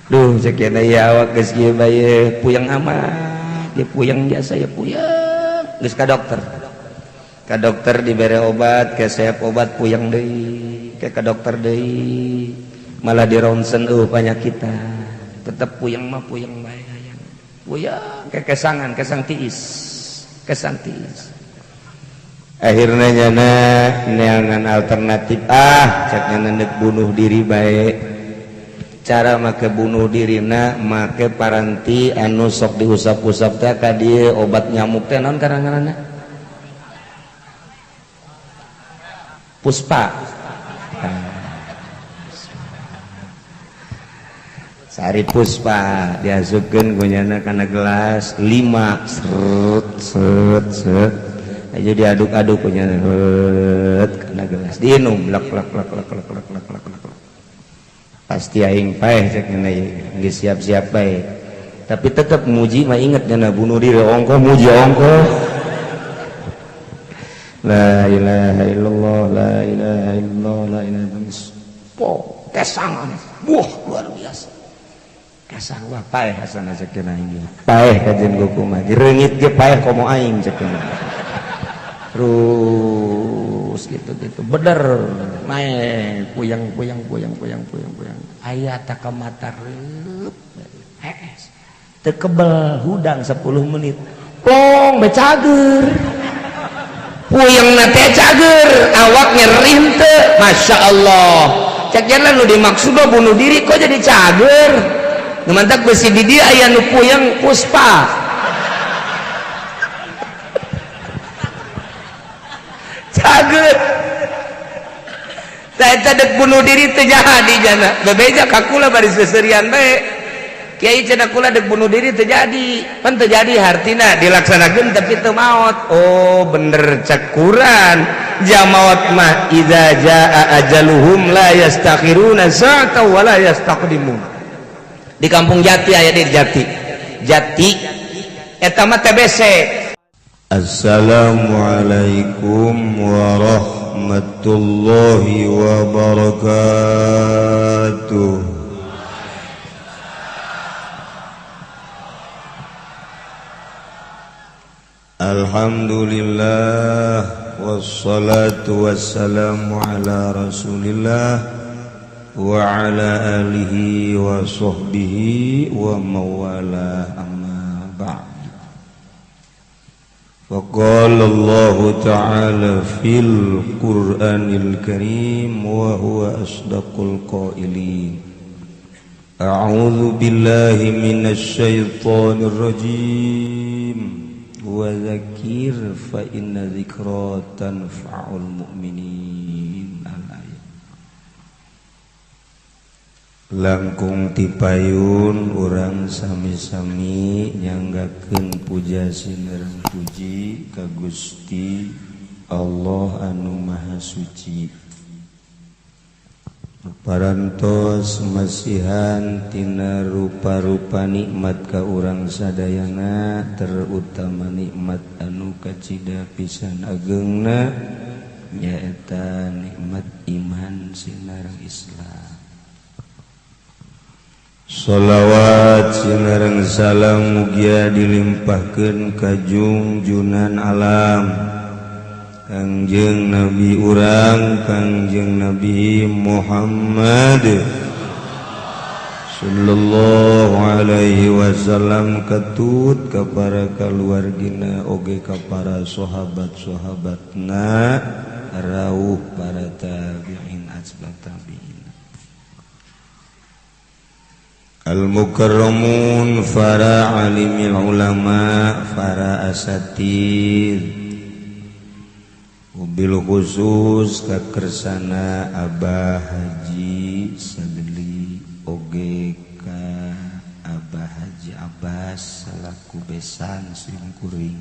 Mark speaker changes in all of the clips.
Speaker 1: Duh cek ya awak geus kieu bae puyeng amat ya, puyeng biasa ya, puyeng geus ka dokter. Ka dokter dibere obat, kesep obat puyeng deui, ke ka dokter deui malah di ronsen, penyakit tetep puyeng mah puyeng bae, hayang puyeng ke kesangan, kesang tiis, kesang tiis. Akhirnya nyana neangan alternatif, ah cek nyana bunuh diri bae. Cara make bunuh dirina make paranti anu sok diusap-usap teh ka dieu, obat nyamuk teh naon karang-ngaranna, Puspa. Sari Puspa diasupkeun ku nyana kana gelas 5 seret set set aja, diaduk-aduk ku nyana kana gelas, diinum lak lak lak lak lak lak lak lak lak. Pasti aing paeh cek nyana, geus siap-siap bae. Tapi tetep muji mah inget nyana bunuh diri ongko muji ongko. La ilaha illallah, la ilaha illallah, la ilaha illallah. Po, kesangan. Wah, luar biasa. Kesang wah paeh hasana cek aing. Paeh kajen kumaha. Reungit ge paeh komo aing cek. Terus gitu-gitu. Bener naik puyeng puyeng puyeng puyeng puyeng puyeng. Aya tak ka mata reup. Hees. Teu kebel hudang 10 menit. Plong becager. Puyeng na teh cager, awak nyeri henteu. Masya Allah. Cek jalan nu dimaksud bunuh diri kok jadi cager. Nu mantak besi di dia aya nu puyeng Puspa. Cager. Tah eta dek bunuh diri teu jadi jana. Bebeja ka kula baris seserian bae. Kiai cenah kula dek bunuh diri teu jadi. Pan teu jadi hartina dilaksanakeun tapi teu maot. Oh bener cekuran. Jamaot mah idza jaa ajaluhum la yastakhiruna sa'atan wa la yastaqdimun. Di kampung Jati aya di Jati. Jati eta mah TBC.
Speaker 2: Assalamualaikum warahmatullahi wabarakatuh. Alhamdulillah wassalatu wassalamu ala Rasulillah wa ala alihi wa sahbihi wa mawala, amma ba'd. Faqala Allah ta'ala fil Qur'anil Karim wa huwa asdaqul qailin. A'udzu billahi minasy syaithanir rajim. Wa dzakir fa inna dzikra tanfa'ul mu'minin. Al-ayat. Langkung tipayun urang sami-sami nyanggakeun puja sinerang puji ka Gusti Allah anu Maha Suci. Parantos masihan tina rupa-rupa nikmat ka urang sadayana, terutama nikmat anu kacida pisan agengna nyaeta nikmat iman sinareng Islam. Sholawat sinareng salam mugia dilimpahkeun ka jungjunan alam Kangjeng Nabi urang Kangjeng Nabi Muhammad sallallahu alaihi wasallam, ketut ka para kaluargina oge ka para sahabat-sahabatna, rauh para tabi'in atba tabi'in. Al-mukarramun, para alimil ulama, para asatid, bil khusus kakersana Abah Haji Sadli oge ka Abah Haji Abbas salaku besan simkuring,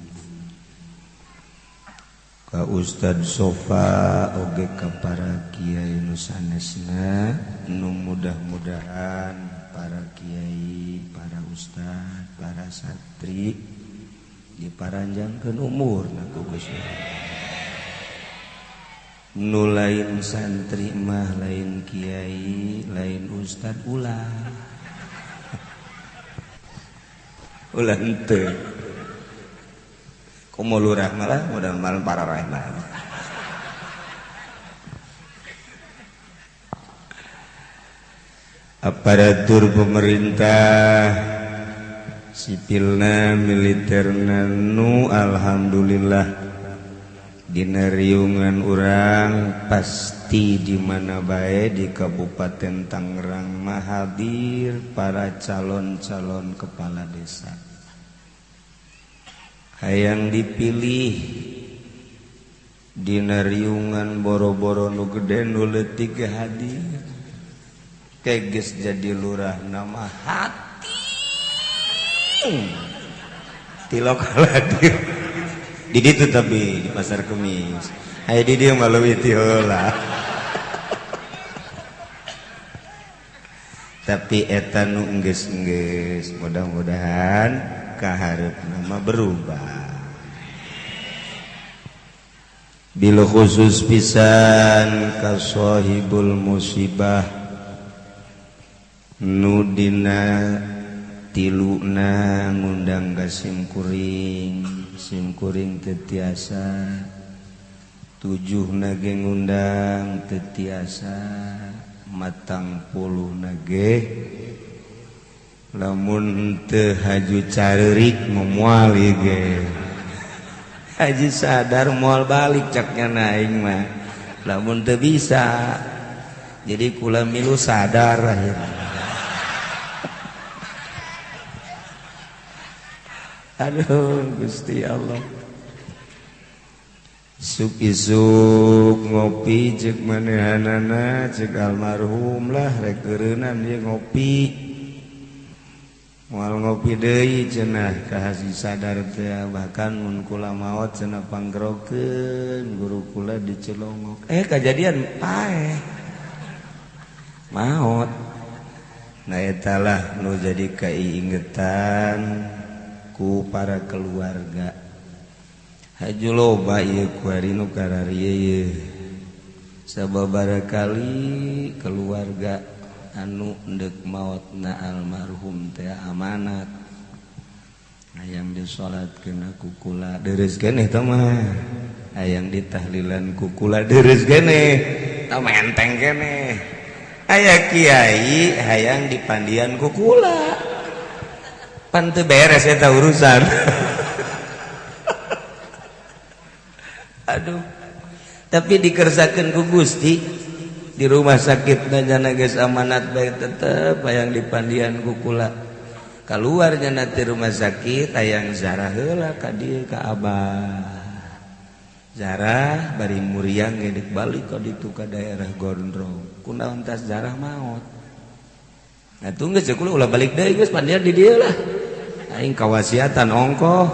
Speaker 2: ka Ustad Sofa oge ka para kiai nu sanesna, nu mudah-mudahan para kiai, para ustad, para santri diparanjangkeun umurna ku Gusti. Nu lain santri mah, lain kiai, lain ustad ulah.
Speaker 1: Ulah henteu. Komo lurah malah mudah-mudahan para rahmah. Aparatur pemerintah sipilna militerna nu alhamdulillah dina riungan urang pasti di mana bae di Kabupaten Tangerang mah hadir para calon-calon kepala desa. Hayang dipilih dina riungan boro-boro nu gede nu leutik ge hadir. Keges jadi lurah nama hati tilok hadir di ditu tapi di pasar kemis aya di dieu mah leuwih ti heula. Tapi eta nu enggeus-enggeus mudah-mudahan kahareupna mah berubah. Bil khusus pisan ka sahibul musibah nu dina tiluna ngundang ka simkuring, simkuring teu tiasa, tujuhna ge ngundang teu tiasa, matang puluhna ge lamun teu haju careurik moal ge. Haji sadar moal balik caknya aing mah lamun teu bisa. Jadi kula milu sadar akhirnya. Aduh Gusti Allah. Isuk-isuk ngopi cek manehanana cek almarhum lah rek eureunnan ieu ngopi. Moal ngopi deui cenah ka Haji Sadar teh bahkan mun kula maot cenah panggerokeun guru kula dicelongok. Kajadian paeh. Maot. Nah eta lah nu jadi kaiingetan ku para keluarga. Haju loba ieu kuari nu kararieu ieu. Sababaraha kali keluarga anu endek maotna almarhum teh amanat. Hayang disalatkeun ku kula deres keneh tah mah. Hayang ditahlilan ku kula deres keneh. Tah menteng keneh. Aya kiai hayang dipandian ku kula. Pan teu beres eta urusan. Aduh. Tapi dikersakeun ku Gusti di rumah sakit nyana geus amanat bae tetep hayang dipandian ku kula. Kaluar nyana ti rumah sakit hayang zarah heula ka dieu ka abah. Zarah bari muriang ge deuk balik ka ditu ka daerah Gondrong. Kunaon tas zarah maot. Nah tunggu geus kula ulah balik deui geus pandian di dieu lah. Aing kawasiatan ongkoh.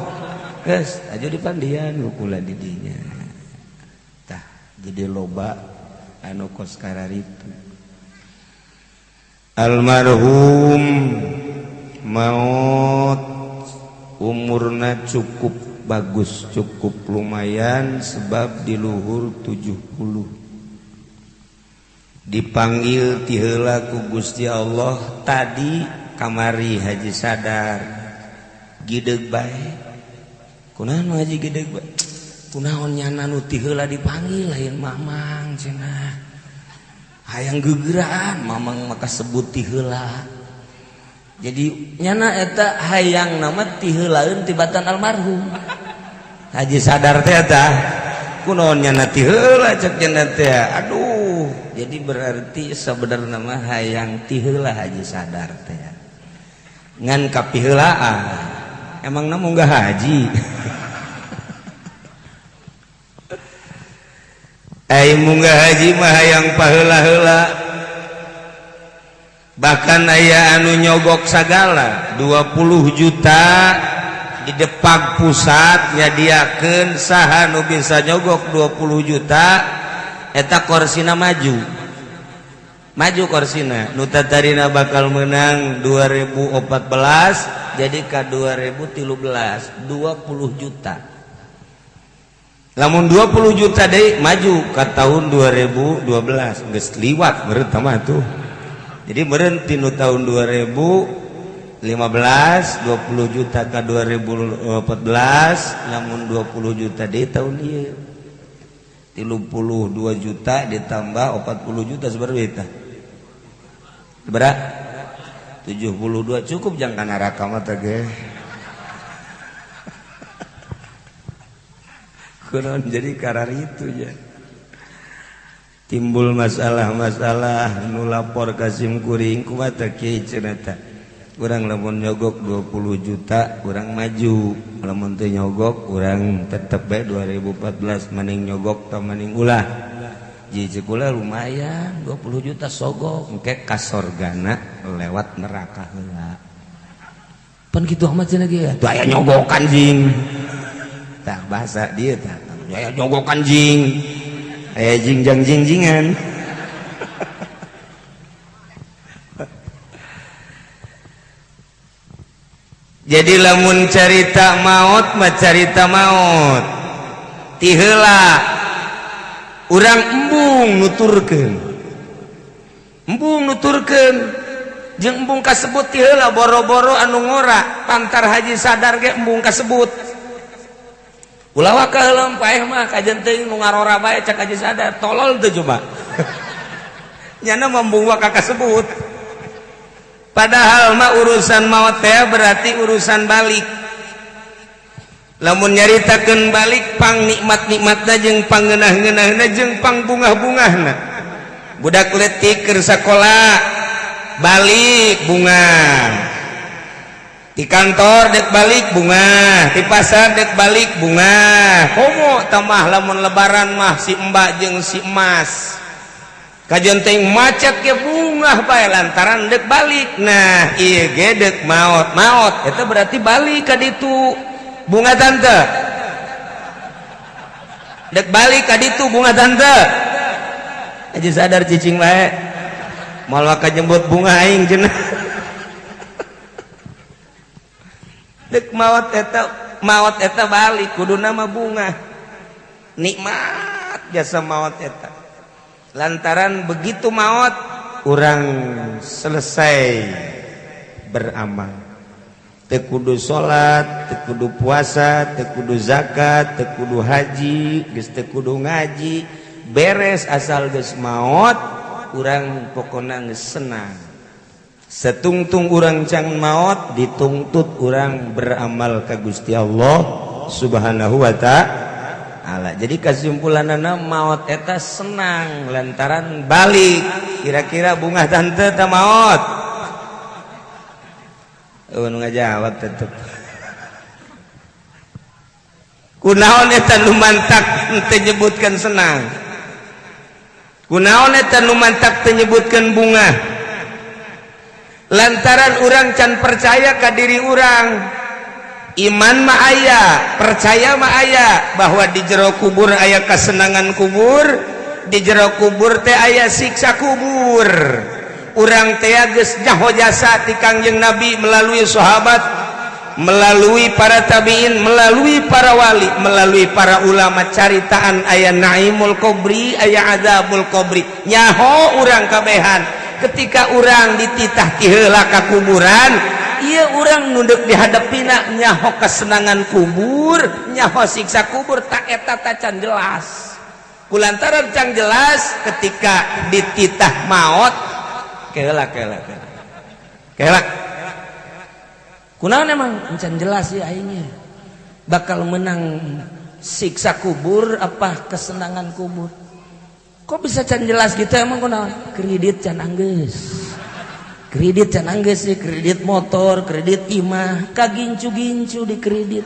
Speaker 1: Geus aju di pandian ku kula di dinya. Tah jadi loba anu kos kararitu. Almarhum maot umurna cukup bagus, cukup lumayan sebab di luhur 70. Dipanggil ti heula ku Gusti Allah tadi kamari Haji Sadar gideg bae. Kunaon Haji gideg bae? Kunaon nyana nu ti heula dipanggil lain mamang cenah. Hayang gegeraan mamang maka sebut ti heula. Jadi nyana eta hayang nama ti heulaeun tibatan almarhum. Haji Sadar teh eta kunaon nyana ti heula cek nyana teh. Aduh, jadi berarti sebenarnya mah hayang ti heula Haji Sadar teh. Ngan kapiheulaan. Emangna munggah haji. Ai munggah haji mah hayang paheula-heula. Bahkan aya anu nyogok sagala 20 juta di Depag pusat nyadiakeun saha nu bisa nyogok 20 juta eta korsina maju. Maju korsina nu tatarina bakal menang 2014 jadi ka 2013 20 juta. Lamun 20 juta deui maju ka tahun 2012 geus liwat meureun tah mah tuh. Jadi meureun tinu tahun 2015 15 20 juta ke 2014, lamun 20 juta di tahun ieu 32 juta ditambah 40 juta seberapa eta? Berapa? 72 cukup jang ka neraka mah teh ge. Kunaon jadi karar itu ya. Timbul masalah-masalah nu lapor ka sim kuring kumaha teh kieu cenah teh. Urang lamun nyogok 20 juta urang maju, lamun teu nyogok urang tetep bae 2014 maning nyogok tah maning ulah. Ji ceuk ulah lumayan 20 juta sogok engke ka sorgana lewat neraka heula. Pan kitu amat cenah ge atuh aya nyogokan jing. Tah bahasa dieu tah aya nyogokan jing. Aya jingjang jingjingan. Jadi lamun carita maut mah carita maut ti heula urang embung nuturkeun, embung nuturkeun jeung embung kasebut ti heula boro-boro anu ngora pantar haji sadar ge embung kasebut. Ulah ka heula paeh mah kajen teuing nu ngarora bae cak haji sadar tolol teu cuma. Nyana embung ka kasebut. Padahal mah urusan maut teh berarti urusan balik. Lamun nyaritakeun balik pang nikmat-nikmatna jeung pangeunah-ngeunahna jeung pang bungah-bungahna. Budak leutik keur sakola balik bunga. Di kantor dek balik bunga, di pasar dek balik bunga. Komo tamah lamun lebaran mah si mbak jeung si emas. Kajian teh macet ke bungah bae lantaran dek balik. Nah, ieu ge dek maot. Maot eta berarti balik ka ditu. Bunga tante. Dek balik ka ditu bunga tante. Aja sadar cicing bae. Moal ka jembut bunga aing cenah. Dek maot eta balik kuduna mah bunga. Nikmat jasa maot eta. Lantaran begitu maut urang selesai beramal. Teu kudu salat, teu kudu puasa, teu kudu zakat, teu kudu haji, geus teu kudu ngaji, beres asal geus maut urang pokona geus senang. Setungtung urang can maut dituntut urang beramal ka Gusti Allah Subhanahu wa ta'ala. Jadi kesimpulanana maut eta senang lantaran balik. Kira-kira bunga tante ta maut? Oh, nu ngajawab tetep. Kunaon eta nu mantak teu nyebutkeun senang? Kunaon eta nu mantak teu nyebutkeun bunga? Lantaran urang can percaya ka diri urang. Iman mah aya, percaya mah aya bahwa di jero kubur aya kesenangan kubur, di jero kubur teh aya siksa kubur. Urang teh geus nyaho jasa ti Kangjeng Nabi melalui sahabat, melalui para tabiin, melalui para wali, melalui para ulama caritaan aya naimul kubri, aya azabul kubri. Nyaho urang kabehan ketika urang dititah ti heula ka kuburan. Iya orang nunduk dihadapina nyaho kesenangan kubur, nyaho siksa kubur, tak eta tacan jelas. Kulantaran can jelas ketika dititah maut, kela kela kela kela. Kunaon emang can jelas ya aingnya bakal menang siksa kubur apa kesenangan kubur? Kok bisa can jelas gitu emang kunaon? Kredit can anggeus. Kredit can anggeus sih, kredit motor, kredit imah, kagincu-gincu di kredit.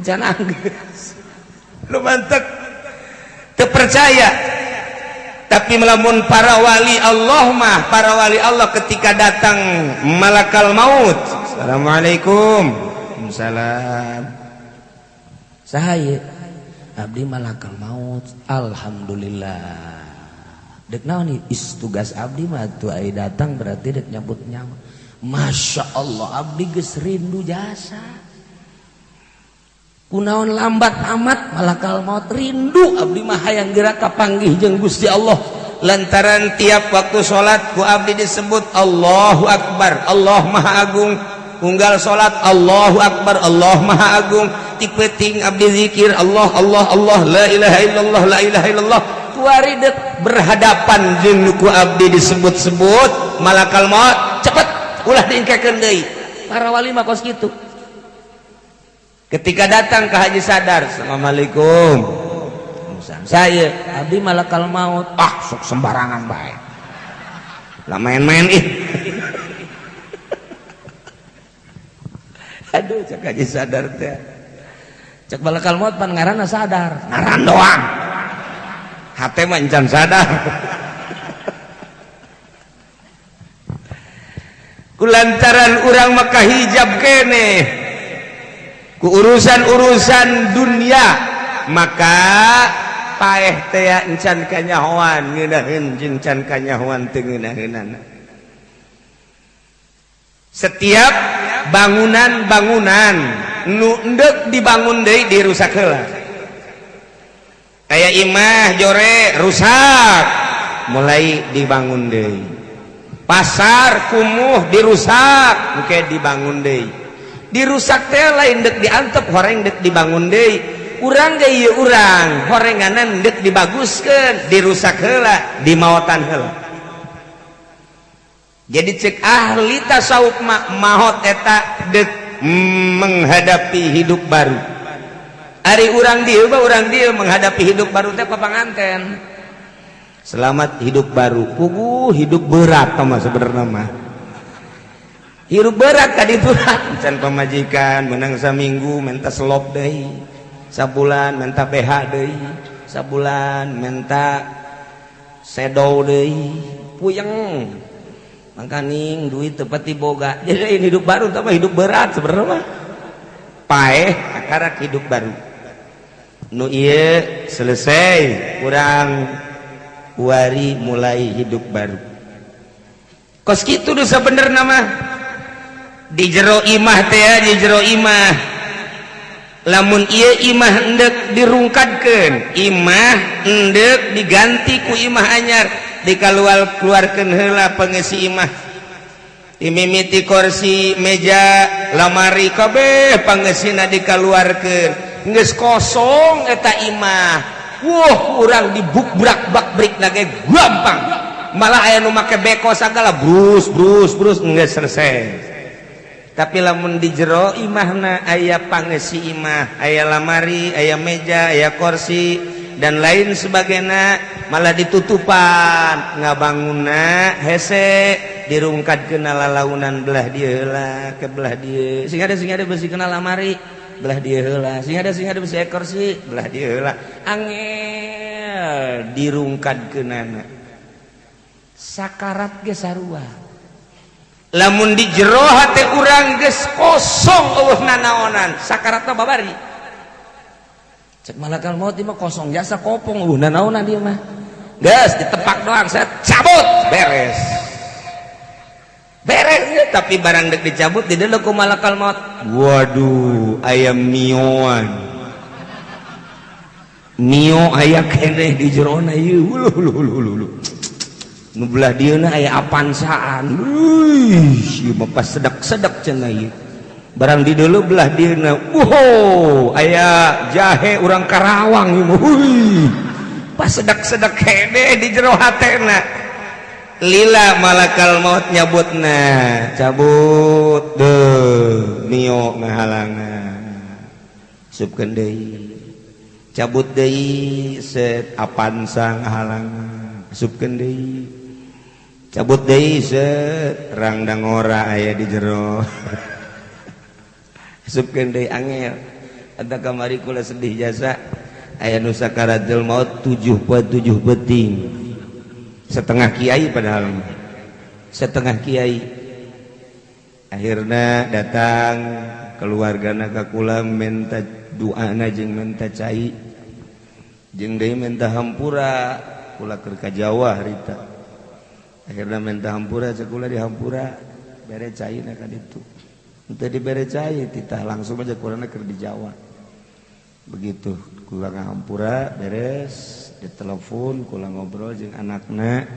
Speaker 1: Can anggeus. Lu mantek teu percaya. Tapi melamun para wali Allah mah, para wali Allah ketika datang malakal maut. Assalamualaikum. Waalaikumsalam. Saha ieu? Abdi malakal maut. Alhamdulillah. Dek naon nih? Is tugas abdi mah tuh ai datang berarti dek nyabut nyawa. Masya Allah abdi geus rindu jasa. Kunaon lambat amat malakal maut rindu abdi mah hayang geura kapanggih jeung Gusti Allah. Lantaran tiap waktu salat ku abdi disebut Allahu Akbar, Allah Maha Agung. Unggal salat Allahu Akbar, Allah Maha Agung. Ti peuting abdi zikir Allah Allah Allah, la ilaha illallah, la ilaha illallah. Kuari dek berhadapan jeung nu ku abdi disebut-sebut malakal maut, cepet ulah diingkekeun deui. Para wali mah kos kitu. Ketika datang ke Haji Sadar, "Assalamualaikum, saya abdi malakal maut." "Ah, sok sembarangan bae lah, main-main ih." Aduh, cek Haji Sadar teh, cek malakal maut pan ngaranna sadar, ngaran doang, hate mah encan sadar. Kulantaran urang maka hijab keneh ku urusan-urusan dunia, maka paeh teh encan kanyahoan ngeunaheun jeung can kanyahoan teu ngeunaheunana. Setiap bangunan-bangunan nu endek dibangun deui dirusak heula. Kayak imah jore rusak, mulai dibangun deui. Pasar kumuh dirusak, engke dibangun deui. Dirusak teh lain dek diantep, horeng dek dibangun deui. Urang ge ieu urang horenganan dek dibaguskeun, dirusak heula, dimaotan heula. Jadi cek ahli tasawuf mah maot eta dek menghadapi hidup baru. Ari urang dieu mah, urang dieu menghadapi hidup baru teh papanganten. Selamat hidup baru. Puguh hidup berat mah sebenarnya mah. Hidup berat ka ditu can pamajikan menang saminggu menta selop deui, sabulan menta BH deui, sabulan menta sedow deui, puyeng. Mangkaning duit teu pati boga. Jadi ini hidup baru tambah hidup berat sebenarnya mah. Paeh akarak hidup baru. Nu ieu selesai, urang wari mulai hidup baru. Kos kitu nu sabenerna mah. Di jero imah teh, di jero imah. Lamun ieu imah endek dirungkadkeun, imah endek diganti ku imah anyar, dikaluar keluarkeun heula pengisi imah. Imimiti kursi, meja, lamari kabeh pangesina dikaluarkeun. Geus kosong eta imah. Wah, urang dibukbrak bak brik lagi gampang. Malah aya nu make beko sagala brus brus brus geus selesai. Tapi lamun di jero imahna aya pangesi imah, aya lamari, aya meja, aya kursi dan lain sebagainya, malah ditutupan ngabangunna hese, dirungkat kena lalaunan belah dieu heula ke belah dieu, sing ada besi kena lamari belah dieu heula, sing ada besi kursi belah dieu heula, angel dirungkat kenana. Sakarat ge sarua. Lamun di jero hate urang geus kosong eueuh nanaonan, sakaratna babari. Cek malakal maut ieu mah kosong jasa kopong eueuh nanaonan ieu mah. Geus ditepak doang, saya cabut, beres. Beres ya, tapi barang dek dicabut di deuleu ku malakal maut. Waduh, aya mioan. Mio aya keneh di jerona ieu. Uluh uluh uluh uluh. Nu belah dieuna aya Avansaan. Wih, ieu mah pas sedak-sedak cenah ieu. Barang di deuleu belah dieuna, wow, aya jahe urang Karawang ieu mah. Wih, pas sedak-sedak hede di jero hatena. Lila malakal maut nyabutna, cabut deuh mio ngahalangan. Supkeun deui. Cabut deui set Avanza ngahalangan. Supkeun deui. Cabut deui set rangdangora aya di jero. Supkeun deui angel. Eta kamari kula sedih jasa aya nu sakaratul maut 7 poe 7 peuting. Setengah kiai padahal. Setengah kiai. Akhirna datang keluargana ka kula minta doana jeung minta cai. Jeung deui minta hampura kula keur ka Jawa harita. Akhirna minta hampura cek kula dihampura bere cai na ka ditu. Henteu dibere cai titah langsung aja kurangna keur di Jawa. Begitu kula ngahampura beres
Speaker 2: Ditelepon kula ngobrol jeung anakna.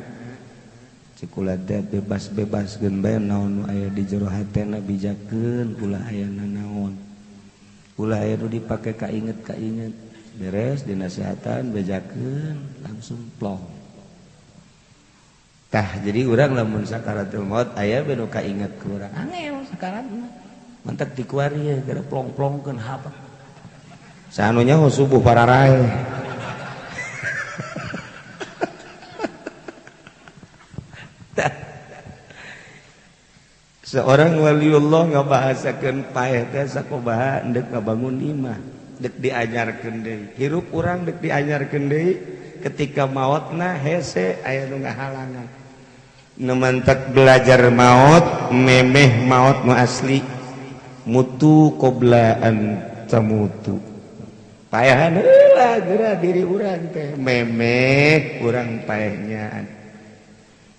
Speaker 2: Cek kula teh bebas-bebaskeun bae naon nu aya di jero hatena bijakeun ulah aya nanaon. Ulah aya nu dipake kainget-kainget. Beres dinasehatan bejakeun langsung plong. Tah jadi urang lamun sakaratul maut aya bae nu kainget ku urang. Angel sakarat mah. Mantak dikuari ya gara plong-plongkeun hapa. Sanunya subuh pararae. Seorang waliullah ngabahasakeun paeh teh sakumaha endek ngabangun imah, dek diajarkeun deui. Hirup urang dek diajarkeun deui ketika maotna hese aya nu ngahalangan. Nu mantak belajar maot, memeh maot nu asli. Mutu qabla an tamutu. Paehan heula geura diri urang teh memeh urang paehnya.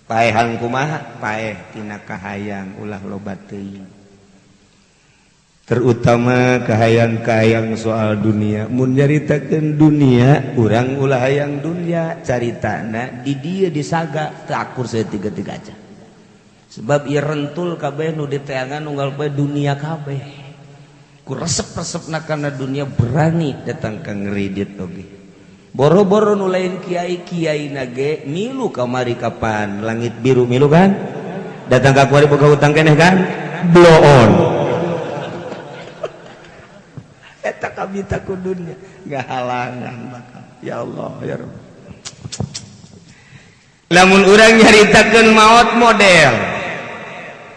Speaker 2: Paehan kumaha? Paeh tina kahayang ulah loba teuing. Terutama kahayang-kahayang soal dunia. Mun nyaritakeun dunia, urang ulah hayang dunia, caritana di dieu disaga teu akur saeutik-eutik aja. Sebab ieu rentul kabeh nu diteangan unggal poe dunia kabeh. Ku resep-resepna kana dunia berani datang ka ngridit oge. Boro-boro nu lain kiai-kiai nage milu kamari kapan langit biru milu kan datang ka kuari boga hutang keneh kan blow on eta kami takut dunia ngahalangan bakal ya Allah ya Rabb. Lamun urang nyaritakeun maot model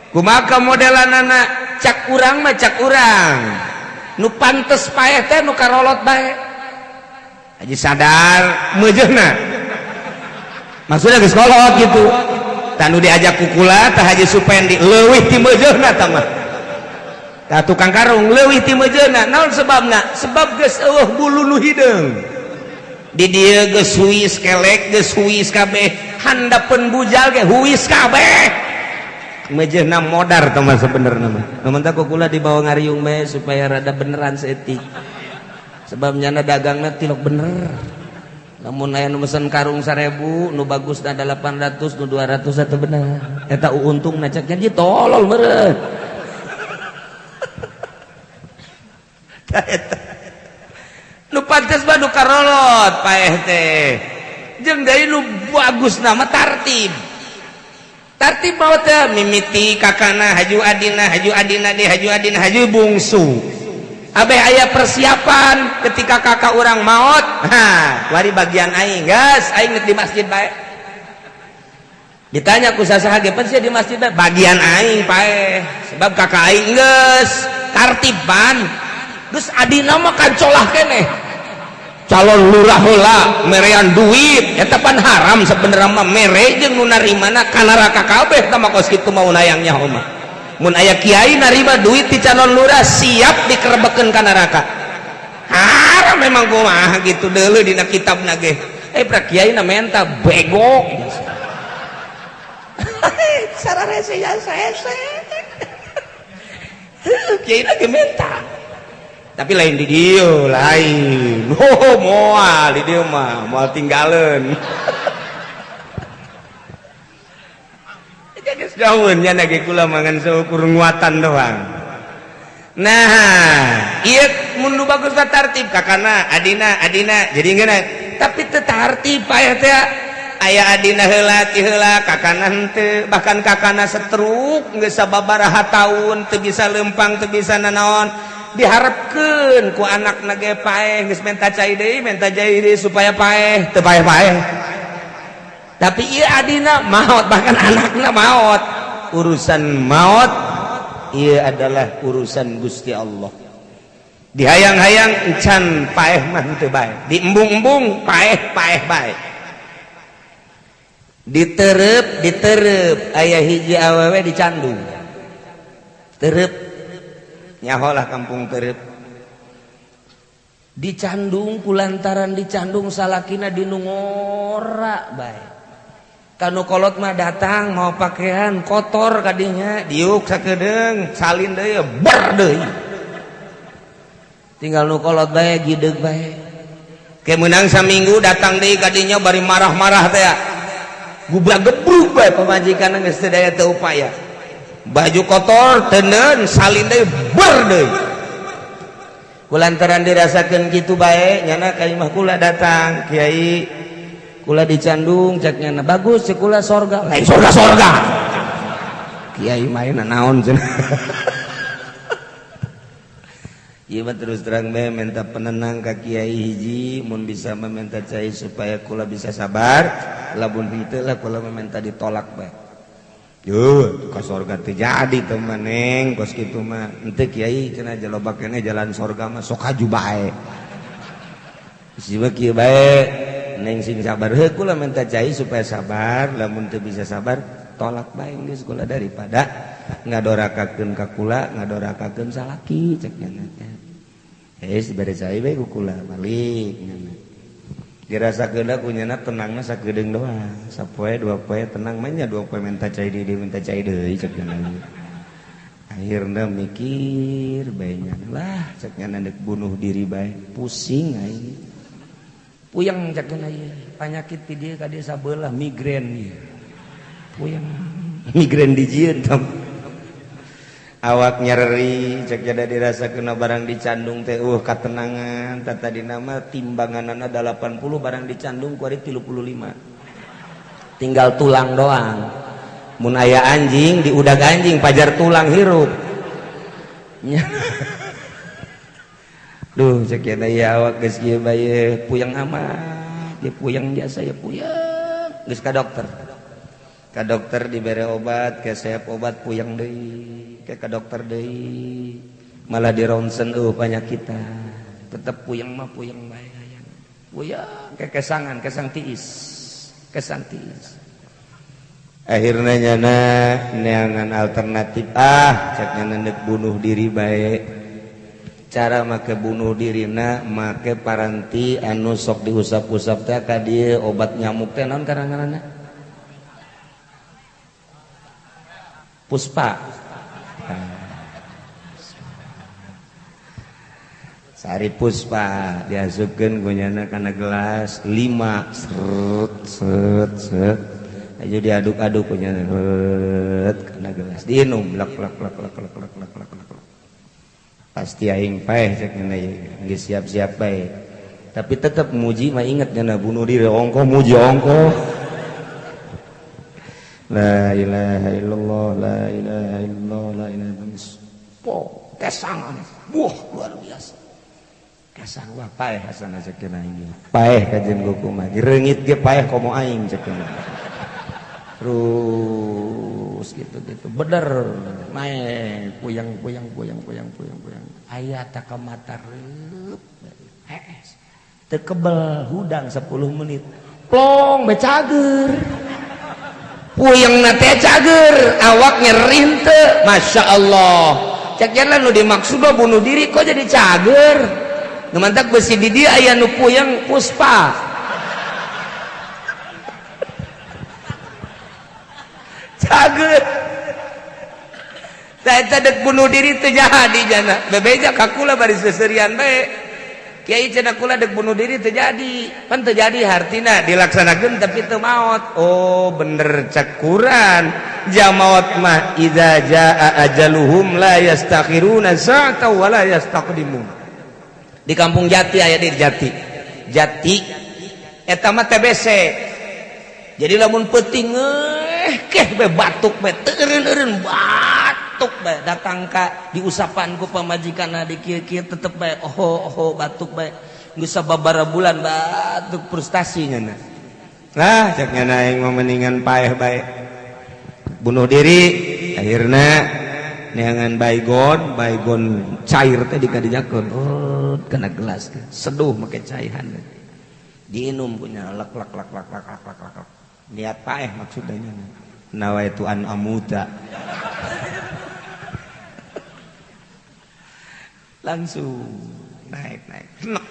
Speaker 2: kumaha modelanana cak urang mah cak urang nu pantes paeh teh nu karolot bae. Haji sadar meujeuhna maksudnya geus kolot gitu tah nu diajak kukula tah Haji Supendi leuwih ti meujeuhna tah mah tah tukang karung leuwih ti meujeuhna naon sebabna sebab geus eueuh bulu nu hideung di dieu geus huis kelek geus huis kabeh handapeun bujal ge huis kabeh meujeuhna modar tah mah sebenerna mah mun tah kukula dibawa ngariung bae supaya rada beneran saeutik. Sebab nyana dagangna tilok bener. Lamun aya nu mesen karung 1000, nu bagusna 800, nu 200 eta bener. Eta untungna cek jadi tolol meureun. Nu pantes mah nu karolot paeh teh. Jeung deui nu bagusna mah tartib. Tartib mah teh mimiti kakana haju adina, haju adina deui, haju adina, haju bungsu. Abeh aya persiapan ketika kakak orang maot, ha, wari bagian aing, gas aing di masjid bae. Ditanya ku sasaha ge pan sia di masjid bae, bagian aing paeh. Sebab kakak aing geus tartiban. Geus adina mah kancolah keneh. Calon lurah heula merean duit, eta pan haram sebenarnya mah mere jeung nu narimana ka neraka kabeh tah mah kos kitu mau nayang nyaho mah. Mun aya kiai narima duit di calon lurah siap dikerebekeun ka neraka. Haram memang kumaha gitu deuleu dina kitabna ge. Pra kiai na menta bego. Sararese ya saese. Kiai na ge menta. Tapi lain di dieu lain. Oh moal di dieu mah moal tinggaleun. Jauhnya lagi kula mangan seukur nguatan doang. Nah, iya mundu bagus tartib kakana adina adina jadi ngeuna tapi teu tartib aya teh aya adina heula ti heula kakana henteu bahkan kakana setruk geus sababaraha taun teu bisa lempang teu bisa nanaon diharapkeun ku anakna ge paeh geus menta cai deui supaya paeh teu paeh-paeh. Tapi iya adina maut bahkan anakna maut. Urusan maut iya adalah urusan Gusti Allah. Dihayang-hayang encan paeh mah henteu bae, diembung-embung paeh-paeh bae. Diterep diterep aya hiji awewe dicandung. Terep nyaholah kampung terep. Dicandung kulantaran dicandung salakina dinungora bae. Kanu kolot mah datang mau pakaian kotor kadinya diuk sakedeung salin deui ber deui. Tinggal nu kolot bae gideg bae. Ke menang saminggu datang deui ka dinya bari marah-marah teh. Gubrak gebruk bae pamajikan geus teu daya teu upaya. Baju kotor teuneun salin deui ber deui. Kulantaran dirasakeun kitu bae nyana ka imah kula datang, kiai kula dicandung cek nyana bagus cek kula sorga. Lain sorga-sorga. Kiai main naon cenah. Ieu mah terus terang bae minta penenang ka kiai hiji mun bisa meminta cai supaya kula bisa sabar, lamun henteu lah kula meminta ditolak bae. Yuh, ka sorga teu jadi teu mah neng kos kitu mah. Henteu kiai cenah jaloba keneh jalan sorga mah sok haju bae. Si mah kieu bae neng sing sabar heuh kula minta cai supaya sabar, lamun teu bisa sabar tolak bae geus kula daripada ngadorakakeun ka kula ngadorakakeun salaki cek nyana teh. Dibere cai bae ku kula balik nyana. Dirasakeun ku nyana tenangna sakedeung doang. Sapoe dua poe tenang mah nya dua poe minta cai deui minta cai deui cek nyana. Akhirna mikir bae nyana lah cek nyana deuk bunuh diri bae pusing aing. Puyeng cek nyana ieu panyakit ti dieu ka dieu sabelah migrain ieu. Puyeng migrain dijieun tam. Awak nyeri cek jada dirasa kena barang dicandung teh katenangan tadi nama timbanganana 80 barang dicandung kuari 35 tinggal tulang doang mun aya anjing diudag anjing pajar tulang hirup. Duh cek jada ya awak geus kieu bae puyeng amat ya puyeng biasa ya puyeng geus ka dokter. Ka dokter dibere obat, kesep obat puyeng deui, ke ka dokter deui, malah di ronsen panyakitan. Tetep puyeng mah puyeng bae hayang. Puyeng ke kesangan, kesang tiis. Kesang tiis. Akhirna nyana neangan alternatif cek nyana deuk bunuh diri bae. Cara make bunuh dirina make paranti anu sok diusap-usap teh ka dieu obat nyamuk teh naon karanganna? Puspa. Sari puspa diasupkeun ku nyana kana gelas 5 seret seret seret. Aja diaduk-aduk ku nyana seret kana gelas diinum lek lek lek lek lek lek lek lek lek. Pasti aing paeh cek nyana ieu geus siap-siap bae. Tapi tetep muji mah inget nyana bunuh diri ongkoh muji ongkoh. La ilaha illallah, la ilaha illallah, la ilaha illallah. Po, kesangan. Wah, luar biasa. Kesang wah paeh hasana cek cenah ieu. Paeh kajen goku mah. Reungit ge paeh komo aing cek cenah. Terus gitu-gitu. Bener naik puyeng puyeng puyeng puyeng puyeng puyeng. Aya tak ka mata reup. Hees. Teu kebel hudang 10 menit. Plong be cager. Puyeng na teh cager, awak nyeri teu. Masya Allah. Cek jalan nu dimaksud bunuh diri kok jadi cager. Nu mantak besi di dieu aya nu puyeng puspa. Cager. Tah eta deuk bunuh diri teu jadi jana. Bebeja ka kula bari seuseurian bae. Kiai cenah kula deuk bunuh diri teu jadi. Pan teu jadi hartina dilaksanakeun tapi teu maot. Oh bener cek Quran. Jamaot mah idza jaa ajaluhum la yastakhiruna sa'atan wa la yastaqdimun. Di kampung Jati aya di Jati. Jati eta mah TBC. Jadi lamun peuting keh be batuk be teu eureun-eureun batuk bae datang ka diusapan ku pamajikanna di kieu-kieu tetep bae oho oho batuk bae geus sababaraha bulan batuk frustasi nyana. Lah cek nyana aing mah mendingan paeh bae. Bunuh diri akhirna neangan baygon, baygon cair teh dikadijakeun kana gelas seduh make caihan diinum punya lek lek lek lek lek lek lek lek. Niat paeh maksudnya nawaitu an amuta. Langsung naik naik nek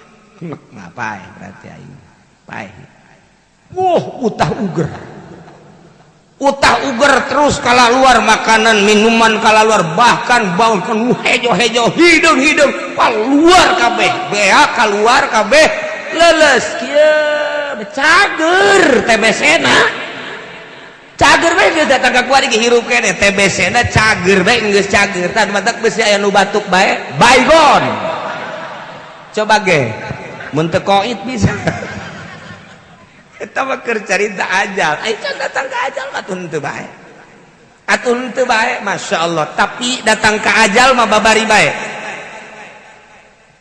Speaker 2: nek ngapain berarti aing paeh. Wah utah uger. Utah uger terus kala luar makanan minuman kala luar bahkan bahkan hejo-hejo hidung-hidung keluar kabeh bea keluar kabeh Leuleus kieu cager TBC na. Cager bae geus datang ka kuari ge hirup keneh TBC na cager bae geus cager. Tah matak besi aya nu batuk bae baygon. Coba ge mun teu koit bisa. Eta mah keur carita ajal. Ai can datang ka ajal mah teu bae. Atuh henteu bae, Masya Allah. Tapi datang ke ajal mah babari bae.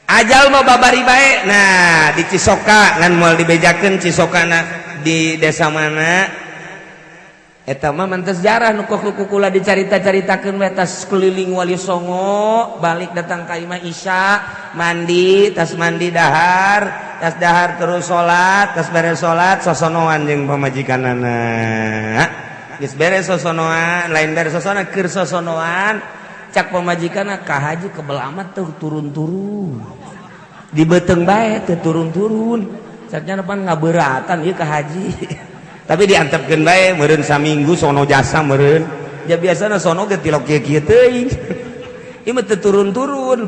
Speaker 2: Ajal mah babari bae. Nah, di Cisoka ngan moal dibejakeun Cisokana di desa mana. Eta mah mantes sejarah nu kukula dicarita-caritakeun we tas keliling Wali Songo, balik datang ka imah Isya, mandi, tas mandi dahar, tas dahar terus salat, tas beres salat sosonoan jeung pamajikanana. Geus beres sosonoan, lain beres sosonoan, keur sosonoan, cak pamajikanna ka haji kebel amat tuh turun-turun. Di beuteung bae teu turun-turun. Caknya pan ngabeuratan ieu ka haji. Tapi diantepkeun bae meureun saminggu sono jasa meureun. Ya biasana sono ge tilok kieu-kieu teuing. Ieu mah teu turun-turun.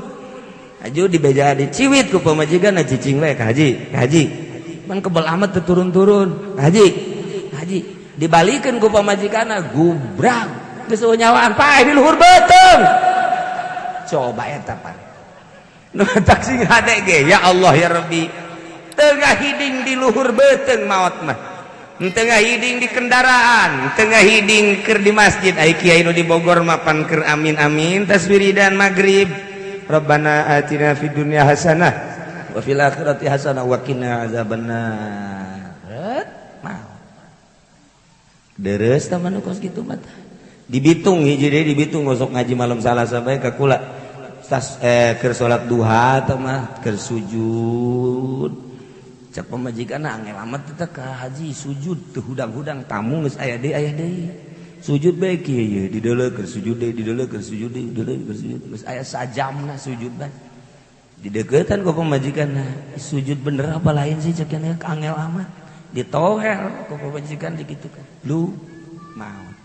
Speaker 2: Aju dibeja diciwit ku pamajikanna cicing bae ka haji, ka haji. Pan kebel amat teu turun-turun. Ka haji, ka haji. Dibalikeun ku pamajikanna gubrak geus nyawaan paeh di luhur beuteung. Coba eta pan. Nu tak sing hade ge ya Allah ya Rabbi. Tengah hiding di luhur beuteung maot mah. Tengah hiding di kendaraan, tengah hiding keur di masjid. Ai kiai nu di Bogor mapan keur amin amin tas wiridan maghrib. Rabbana atina fid dunya hasanah wa fil akhirati hasanah wa qina azabannar. Mau. Deres tah mah kos kitu mah. Di Bitung hiji deui di Bitung gosok ngaji malam Salasa bae ka kula. Tas keur salat duha tah mah keur sujud. Cak pamajikan angel amat teh ka haji sujud teu hudang-hudang tamu geus aya deui aya deui. Sujud bae kieu ye dideuleu keur sujud deui dideuleu keur sujud deui dideuleu keur sujud geus aya sajamna sujud bae. Dideukeutan ku pamajikanna sujud bener apa lain sih cek angel amat. Ditohel ku pamajikan dikitukan. Lu maot.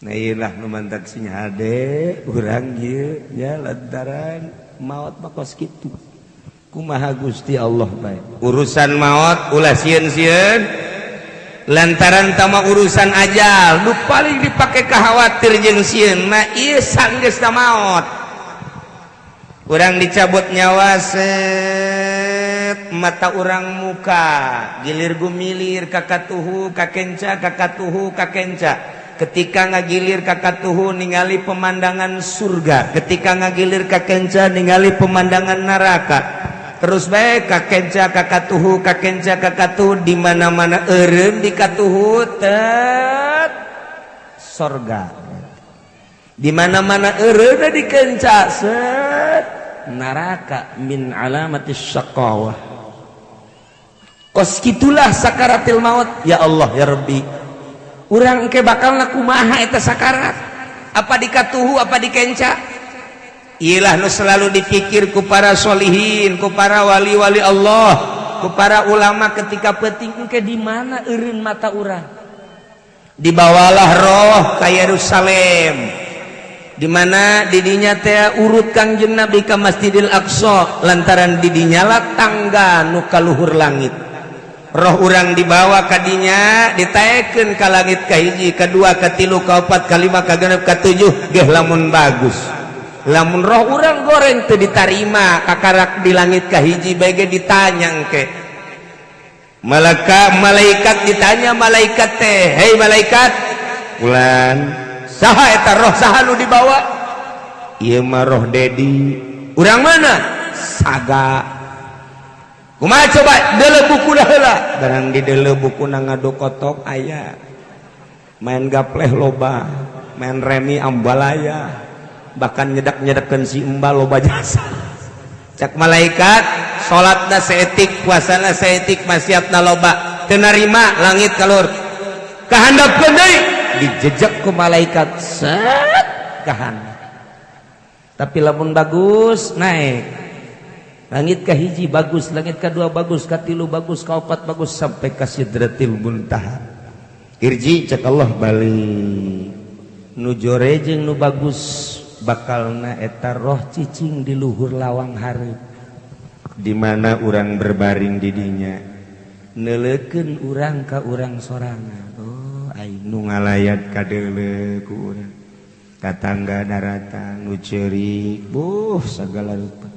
Speaker 2: Nah ieu lah nu mantak sing hade urang ieu nya lantaran maot mah kos kitu. Kumaha Gusti Allah bae. Urusan maot ulah sieun-sieun lantaran tama urusan ajal nu paling dipake khawatir jeung sieun mah ieu sanggeusna maot. Urang dicabut nyawa set mata urang muka gilir gumilir kakatuhu kakenca kakatuhu kakenca. Ketika ngagilir kakatuhu ningali pemandangan surga, ketika ngagilir kakenca ningali pemandangan neraka. Terus bae kakenca kakatuhu kakenca kakatuhu di mana-mana eureun di katuhu tet sorga. Di mana-mana eureun di kenca set neraka min alamatis syaqawah. Kos kitulah sakaratil maut. Ya Allah ya Rabbi. Urang engke bakal kumaha eta sakarat? Apa dikatuhu apa dikenca? Ilah nu selalu dipikir ku para solihin, ku para wali-wali Allah, ku para ulama ketika penting engke di mana eureun mata urang. Dibawalah roh ka Yerusalem. Di mana didinya teh urut Kangjeng Nabi ka Masjidil Aqsa lantaran didinya lah tangga nu ka luhur langit. Roh urang dibawa kadinya ditaekeun ka langit kahiji, kadua, katilu, kaopat, kalima, kagenep, katujuh geh lamun bagus. Lamun roh urang goreng teu ditarima kakarak di langit kahiji bae ge ditanya engke. Malaka malaikat ditanya malaikat teh, "Hei malaikat, bulan saha eta roh saha nu dibawa?" "Ieu mah roh Dedi." "Urang mana?" "Saga." Kumaha coba deuleu buku heula. Barang di deuleu buku na ngadu kotok aya. Main gapleh loba, main remi ambalaya, bahkan nyedak-nyedakeun si emba loba jasa. Cak malaikat, salatna saeutik, puasana saeutik, maksiatna loba, teu narima langit kalur. Kahandapkeun deui, dijejek ku malaikat set kahandap. Tapi lamun bagus naik. Langit kahiji bagus, langit kedua bagus, katilu bagus, kaopat bagus sampai ka sidratil muntaha. Irji cek Allah balik. Nu jore jeung nu bagus bakalna eta roh cicing di luhur lawang hareup.
Speaker 1: Di mana urang berbaring didinya, neuleukeun urang ka urang sorangan. Oh, aing nu ngalayat kadeuleu ku urang, tatangga daratang, nu ceurik, buh, sagala rupa.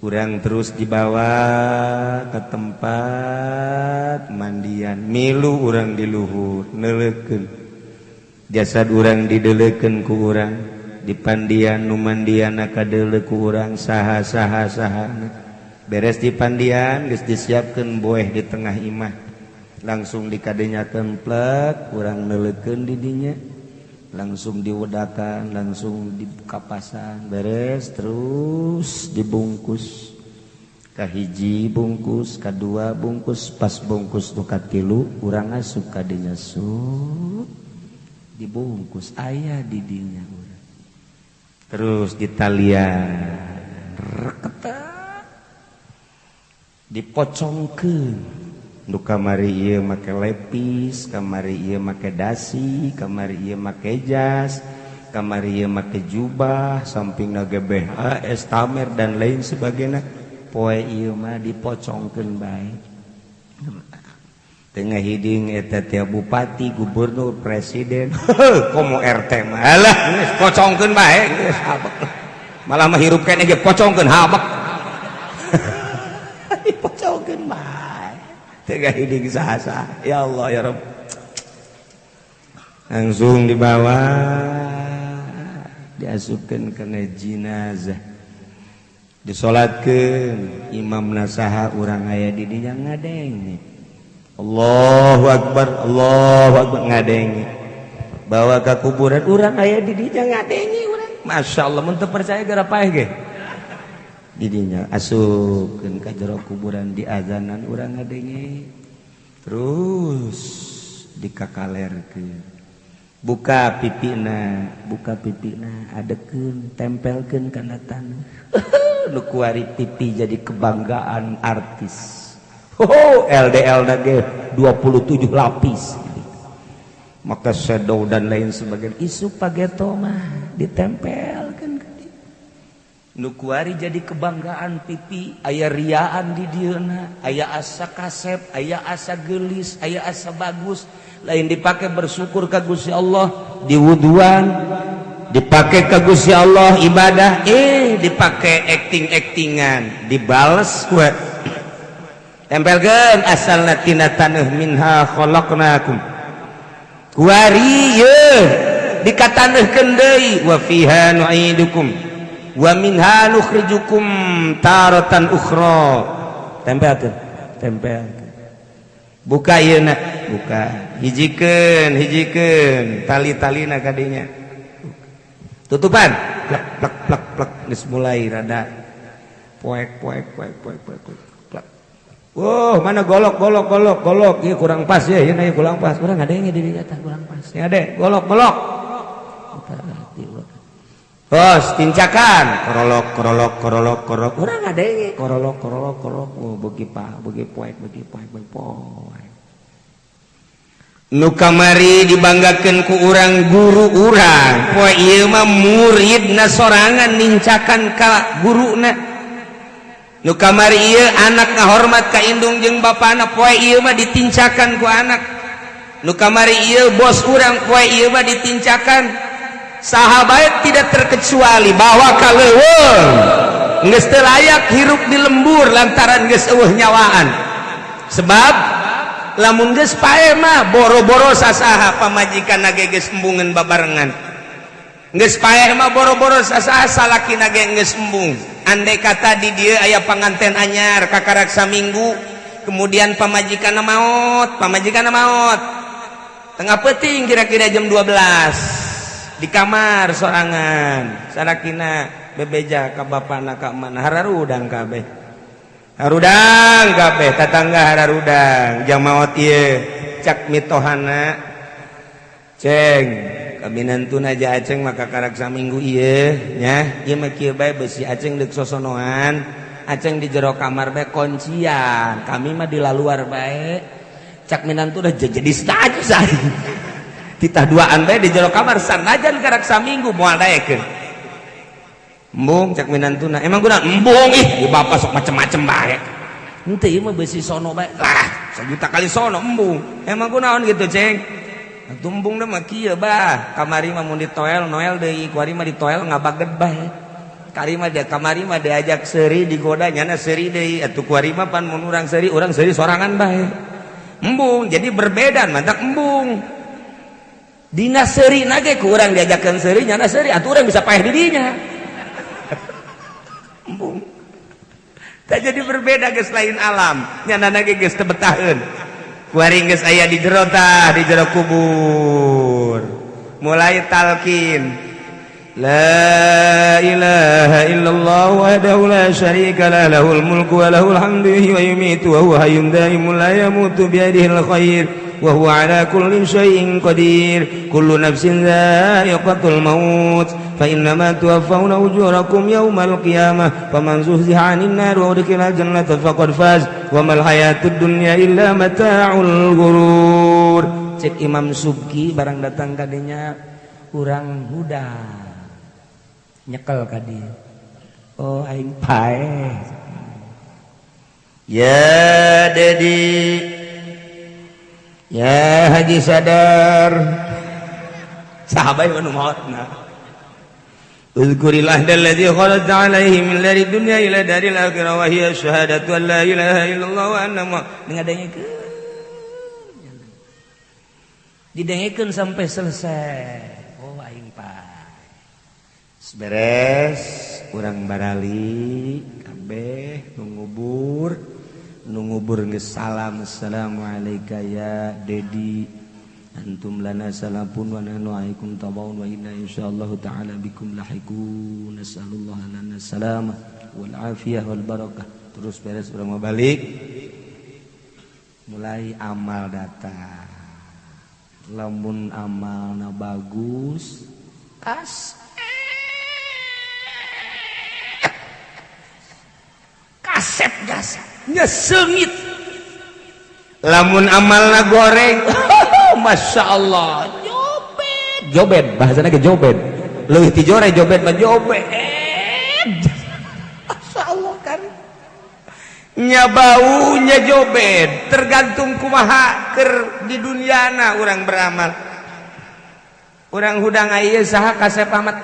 Speaker 1: Urang terus dibawa ke tempat mandian, milu urang di luhur, neuleukeun jasad urang, dideuleukeun ku urang dipandian, nu mandian kadeuleu ku urang saha saha saha. Beres dipandian, geus disiapkeun boeh di tengah imah, langsung dikadenyakeun plek, urang neuleukeun di dinya, langsung diwedakan, langsung dikapasan. Beres, terus dibungkus, kahiji bungkus, kadua bungkus, pas bungkus nu katilu urang asup kadinya, sut, dibungkus, aya di dinya urang, terus ditalian reketak, dipocongkeun. Nu kamari ieu make lepis, kamari ieu make dasi, kamari ieu make jas, kamari ieu make jubah, sampingna GBH, estamer, dan lain sebagainya. Poe ieu mah dipocongkeun bae tengah hiding eta tiap bupati, gubernur, presiden, komo RT mah. Alah, geus pocongkeun bae, geus habek. Malah mah hirup keneh ge pocongkeun, habek, dipocongkeun bae tengah hiding saha. Ya Allah, ya Rabb. Langsung dibawa, diasupkeun kana jenazah, disolatkeun, imam nasaha, urang aya di dinya ngadenge, Allahu Akbar, Allahu Akbar, ngadenge. Bawa ke kuburan, urang aya di dinya ngadenge urang. Masya Allah, mun teu percaya gara paeh ge didinya. Asupkeun ka jero kuburan, di azanan, urang ngadenge. Terus dikakalerkeun, buka pipina, buka pipina, adekeun, tempelkeun kana tanah. Nu kuari pipi jadi kebanggaan artis. Oh, LDL ge 27 lapis, maka shadow dan lain sebagainya. Isu pageto mah ditempelkan ke dia. Nu kuari jadi kebanggaan pipi, aya riaan di dieuna, aya asa kasep, aya asa gelis, aya asa bagus. Lain dipakai bersyukur ka Gusti Allah, diwuduan, dipakai ke Gusti Allah ibadah, eh dipakai acting-actingan. Dibales ku tempelkeun, asalna tina taneuh, minha khalaqnakum. Kuari ye dikataneuhkeun deui, wa fiha nu'idukum wa minha nukhrijukum taratan ukhra. Tempelkeun, tempelkeun, buka ieu na, buka, hijikeun, hijikeun tali-talina kadinya, tutupan, plek plek plek plek. Geus mulai rada poek poek poek poek poek poek plek. Wow, mana golok, golok, golok, golok? Ieu kurang pas ya, ieu kurang pas. Urang ngadenge di dinya tah kurang pas. Ya deh, golok, golok. Bos, tincakan, korolok, korolok, korolok, korolok. Urang ngadenge, korolok, korolok, korolok. Oh, beuki pa, beuki poek, beuki poek, beuki poek. Nu kamari dibanggakeun ku urang guru urang, poe ieu mah muridna sorangan nincakan ka guruna. Nu kamari ieu anak ngahormat ka indung jeung bapana, poe ieu mah ditincakan ku anak. Nu kamari ieu bos urang, poe ieu mah ditincakan. Saha bae tidak terkecuali, bawa ka leuweung geus teu layak hirup di lembur lantaran geus eueuh nyawaan. Sebab lamun geus paeh mah boro-boro sasaha, pamajikan ge geus embungeun babarengan. Geus paeh mah boro-boro sasaha, salakina ge geus embung. Andai kata di dieu aya panganten anyar kakarak saminggu, kemudian pamajikan maot, pamajikan maot tengah peuting, kira-kira jam 12, di kamar sorangan, salakina bebeja ka bapana ka mana, hararudang kabeh, harudang kabeh, tatangga hararudang jang maot ieu. Cak mitohana, "Ceng, kaminantuna aja Aceng maka karak saminggu ieu nya, ieu mah kieu bae, besi Aceng deuk sosonoan, Aceng di jero kamar bae kuncian, kami mah di luar bae." Cak minantu udah jadi status, titah duaan bae di jero kamar, sanajan karak saminggu moal daekeun. Embung cek minantuna. Emang guna embung ih, di bapak sok macem-macem bae. Henteu ieu mah beusi sono bae. Lah, sejuta kali sono embung. Emang kunaon gitu, Ceng? Atuh embung da mah kieu bah. Kamari mah mun ditoel noel deui, kuari mah ditoel ngabaged bae. Kari mah dia kamari mah diajak seuri digoda nyana seuri deui. Atuh kuari mah pan mun urang seuri sorangan bae. Embung, jadi berbeda mantak embung. Dina seuri na ge ku urang diajakeun seuri nyana seuri, atuh urang bisa paeh di dinya. Embung. Tak jadi berbeda geus lain alam, nyana ge geus teu betaheun. Kuari geus aya di jero tah, di jero kubur. Mulai talkin. La ilaha illallah wahdahu la syarika lah, lahul mulku wa lahul hamdu wa yumiitu wa huwa hayyun daimun la yamutu biyadihil khair wa huwa ala kulli syai'in qadir. Kullu nafsin dha'iqatul maut fa innama tuwaffawna ujurakum yawmal qiyamah faman zuhziha 'anil nar wa udkhila jannata faqad faz wa mal hayatud dunya illa mata'ul ghurur. Cek Imam Subki barang datang kadinya urang huda nyekel ka dieu. Oh aing paeh. Ya Dedi, ya Haji Sadar, sahabat nu maotna. Uzkurillah alladzi kharajta alaihi min dari dunya ila daril akhirah wa hiya syahadatu an la ilaha illallah wa anna ngadengekeun. Didengekeun sampai selesai. Oh aing paeh. Beres urang barali kabeh nu ngubur geus salam assalamualaikum ya Dedi antum lana salafun wa nahnu alaikum tabaun wa inna insyaallah taala bikum lahiqun nasallallahu lana salamah wal afiyah wal barakah. Terus beres urang mau balik mulai amal datang. Lamun amalna bagus kas kasep jasa nyeseungit. Lamun amalna goreng Masya Allah jobet jobet bahasana ge jobet leuwih ti jore jobet mah jobet. Masya Allah kan nya baunya jobet tergantung kumaha keur di duniana urang beramal. Urang hudang ieu saha kasep amat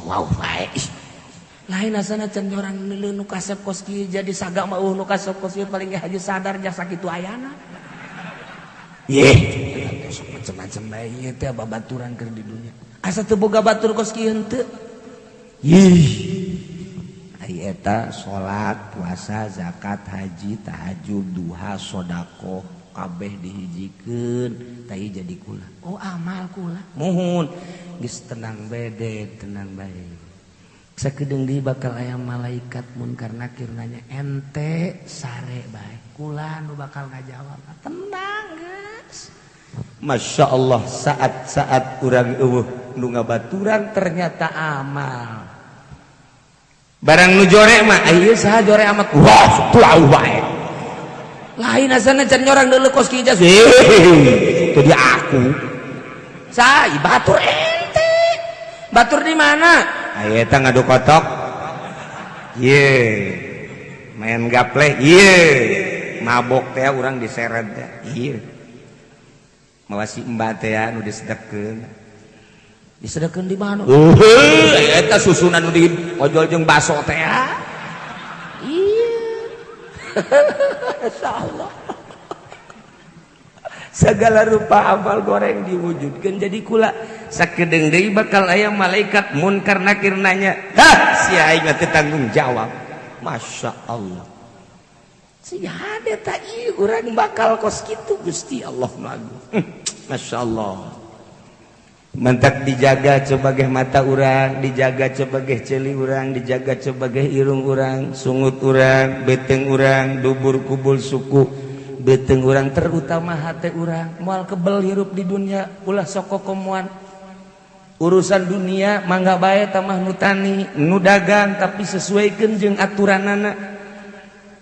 Speaker 1: wow bae lain asana can orang nu kasep kos kieu jadi saga mah nu kasep kos kieu paling ge haji sadar jasa kitu ayana. Yeh, sok macam-macam bae ieu teh babaturan keur di dunia. Asa teu boga batur kos kieu henteu. Yih. Ai eta salat, puasa, zakat, haji, tahajud, duha, sedekah kabeh dihijikeun tah jadi kula. Oh amal kula. Muhun geus tenang bede, tenang bae. Sakedeung deui bakal aya malaikat munkar nakir nanya ente sare bae kula nu bakal ngajawab tenang geus. Masya Allah saat-saat urang eueuh nu ngabaturan ternyata amal barang nu jore mah ieu saha jore amat wah tuau bae lain asana can nyorang deuleu kos kieu jas teu di aku sa batur ente batur di mana? Eta ngadu kotok ye main gaple ye mabok teh urang diseret teh ieu mawa si emba teh nu disedekeun disedekeun di mana eta susunan nu di ojol jeung baso teh ieu insyaallah segala rupa amal goreng diwujudkan jadi kula sakedeung deui bakal aya malaikat munkar nakir nanya hah si aing teu tanggung jawab. Masya Allah si hade ta ieu urang bakal kos kitu Gusti Allah nu agung. Masya Allah mantak dijaga sebagai mata urang, dijaga sebagai ceuli urang, dijaga sebagai irung urang, sungut urang, beteng urang, dubur kubul suku beteng urang, terutama hati urang moal kebel hirup di dunia ulah sok kokomoan urusan dunia mangga bae tamah nu tani nu dagang tapi sesuaikeun jeung aturanana.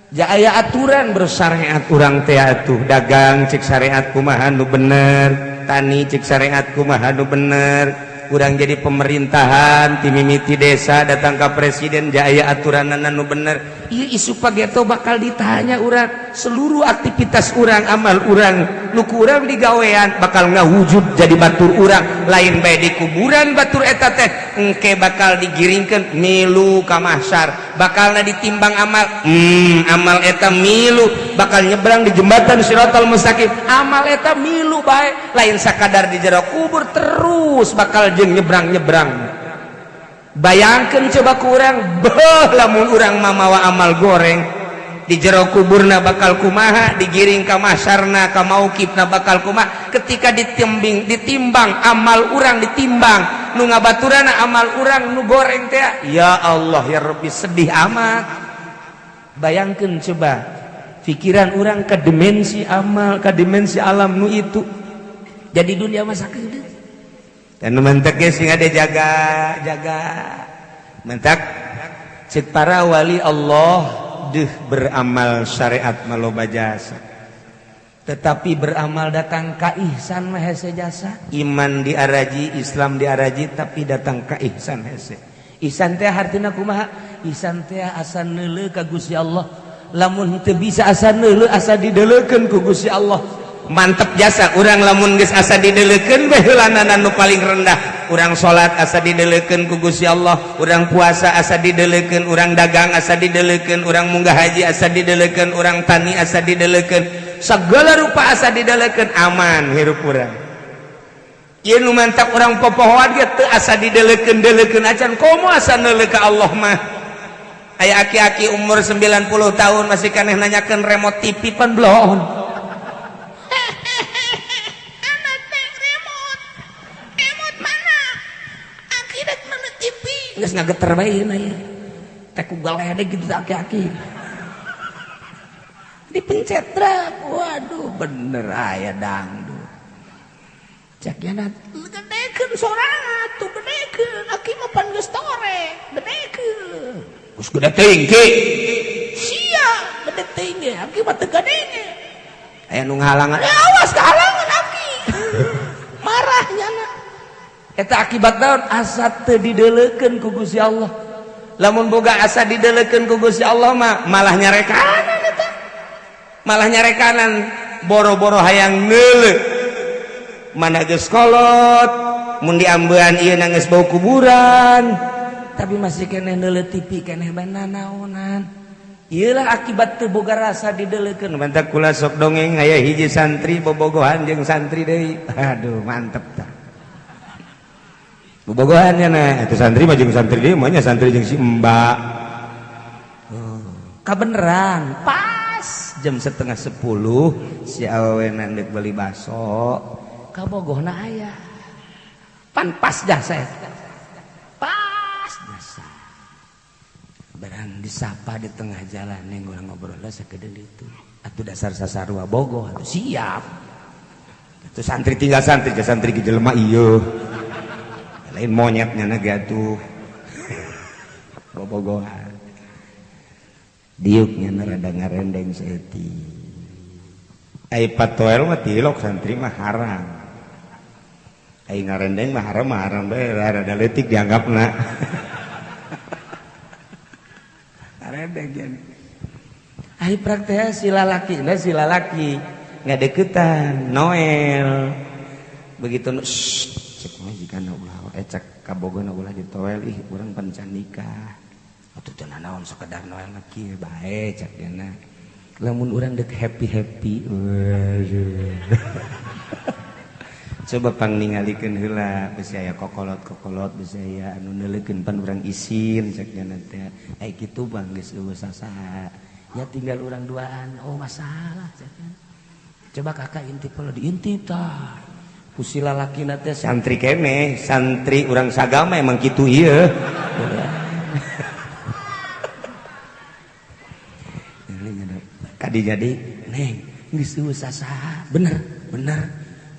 Speaker 1: Ja aya aturan bersyariat urang teh atuh dagang cek syariat kumaha nu bener, tani cek syariat kumaha nu bener, Kurang jadi pemerintahan ti mimiti desa datang ka presiden jaya aturanana nu bener. Ieu isu pageto bakal ditanya urang, seluruh aktivitas urang, amal urang nu ku urang digawean bakal ngawujud jadi batur urang. Lain bae di kuburan batur eta teh, engke bakal digiringkeun milu ka mahsyar, bakalna ditimbang amal, amal eta milu bakal nyebrang di jembatan Siratal Mustaqim, amal eta milu bae. Lain sakadar di jero kubur, terus bakal jeung nyebrang-nyebrang. Bayangkan coba kurang beuh, lamun urang mamawa amal goreng di jero kuburna bakal kumaha, digiring ka mahsyarna, ka mauqifna bakal kumaha, ketika ditimbang, ditimbang amal urang, ditimbang nu ngabaturana amal urang nu goreng teh. Ya Allah ya Rabbi, sedih amat. Bayangkan coba pikiran urang ke dimensi amal, ke dimensi alam nu itu. Jadi dunia masa kedeung dan mentek ge sing ada jaga jaga. Mentak cek para wali Allah deh, beramal syariat maloba jasa, tetapi beramal datang ka ihsan mah hese jasa. Iman diaraji, Islam diaraji, tapi datang ka ihsan hese. Ihsan teh hartina kumaha? Ihsan teh asa neuleuh ka Gusti Allah. Lamun teu bisa asa neuleuh, asa dideleukeun ku Gusti Allah. Mantep jasa urang lamun geus asa dideleukeun bae heulanana nu paling rendah. Urang salat asa dideleukeun ku Gusti Allah, urang puasa asa dideleukeun, urang dagang asa dideleukeun, urang munggah haji asa dideleukeun, urang tani asa dideleukeun, segala rupa asa dideleukeun, aman hirup urang. Ieu nu mantap urang popohoan ge teu asa dideleukeun-deleukeun acan, komo asa neuleuh ka Allah mah. Aya aki-aki umur 90 tahun masih keneh nanyakeun remote TV pan bloon.
Speaker 3: Anak teh remote. Remote mana? Aki rek neuleuh TV.
Speaker 1: Geus ngageter bae ieu aya teh ku galedeg gitu aki-aki dipencet drag. Waduh, bener aya dangdut cek yana.
Speaker 3: Gedekeun sorangan tuh, gedekeun. Aki mah pan geus tore, gedekeun.
Speaker 1: Geus gede teuing, Ki.
Speaker 3: Sia gede teuing ge, aki mah teu gadenge.
Speaker 1: Aya nu ngahalangan.
Speaker 3: Ya awas kehalangan aki. Marah nyana.
Speaker 1: Eta akibat naon? Asa teu dideleukeun ku Gusti Allah. Lamun boga asa dideleukeun ku Gusti Allah mah malah nyarekanan eta, malah nyarekanan, boro-boro hayang neuleuh. Mana geus kolot, mun diambean ieu geus bau kuburan, tapi masih keneh neuleuh TV keneh bae nanaonan. Iyalah akibat teu boga rasa dideleukeun. Mantap kula sok dongeng, aya hiji santri bobogohan jeung santri deui. Aduh, mantep tah bobogohannya. Nah, itu santri mah jeung santri deui mah nya, santri jeung si mbak. Oh, kabeneran pas jam 9.30 si awewe dek beli baso, kabogohna aya pan pas jasa, pas jasa barang disapa di tengah jalan yang urang ngobrol lah sakedeung itu atuh. Dasar sasarua bogoh atuh, siap atuh santri tinggal santri ke santri ke jelema ieu lain monyetnya na ge atuh. Bobogohan diuknya rada ngarendeng saeutik. Ai patoel mah tilok santri mah haram, ai ngarendeng mah haram, mah haram bae, rada leutik dianggapna ngarendeng. Jadi ai praktek si lalaki na, si lalaki ngadeukeutan Noel begitu, cek mah jigana ulah, eh cek kabogona ulah ditoel, ih urang pan can nikah atuh, teu nanaon sekedar Noel mah kieu bae. Cek dina lamun urang dek happy happy, waduh, coba pang ningalikeun heula, bisi aya kokolot-kokolot, bisi aya anu neuleukeun, pan urang isin, cek dina teh. Ai kitu bang geus eueuh sasaha ya, tinggal urang duaan. Oh, masalah cek. Coba kakak intip, kalau diintip tah ku si lalakina teh. Santri keneh, santri urang sagama emang kitu ieu. Kadi jadi neng geus eueuh sasaha, bener bener,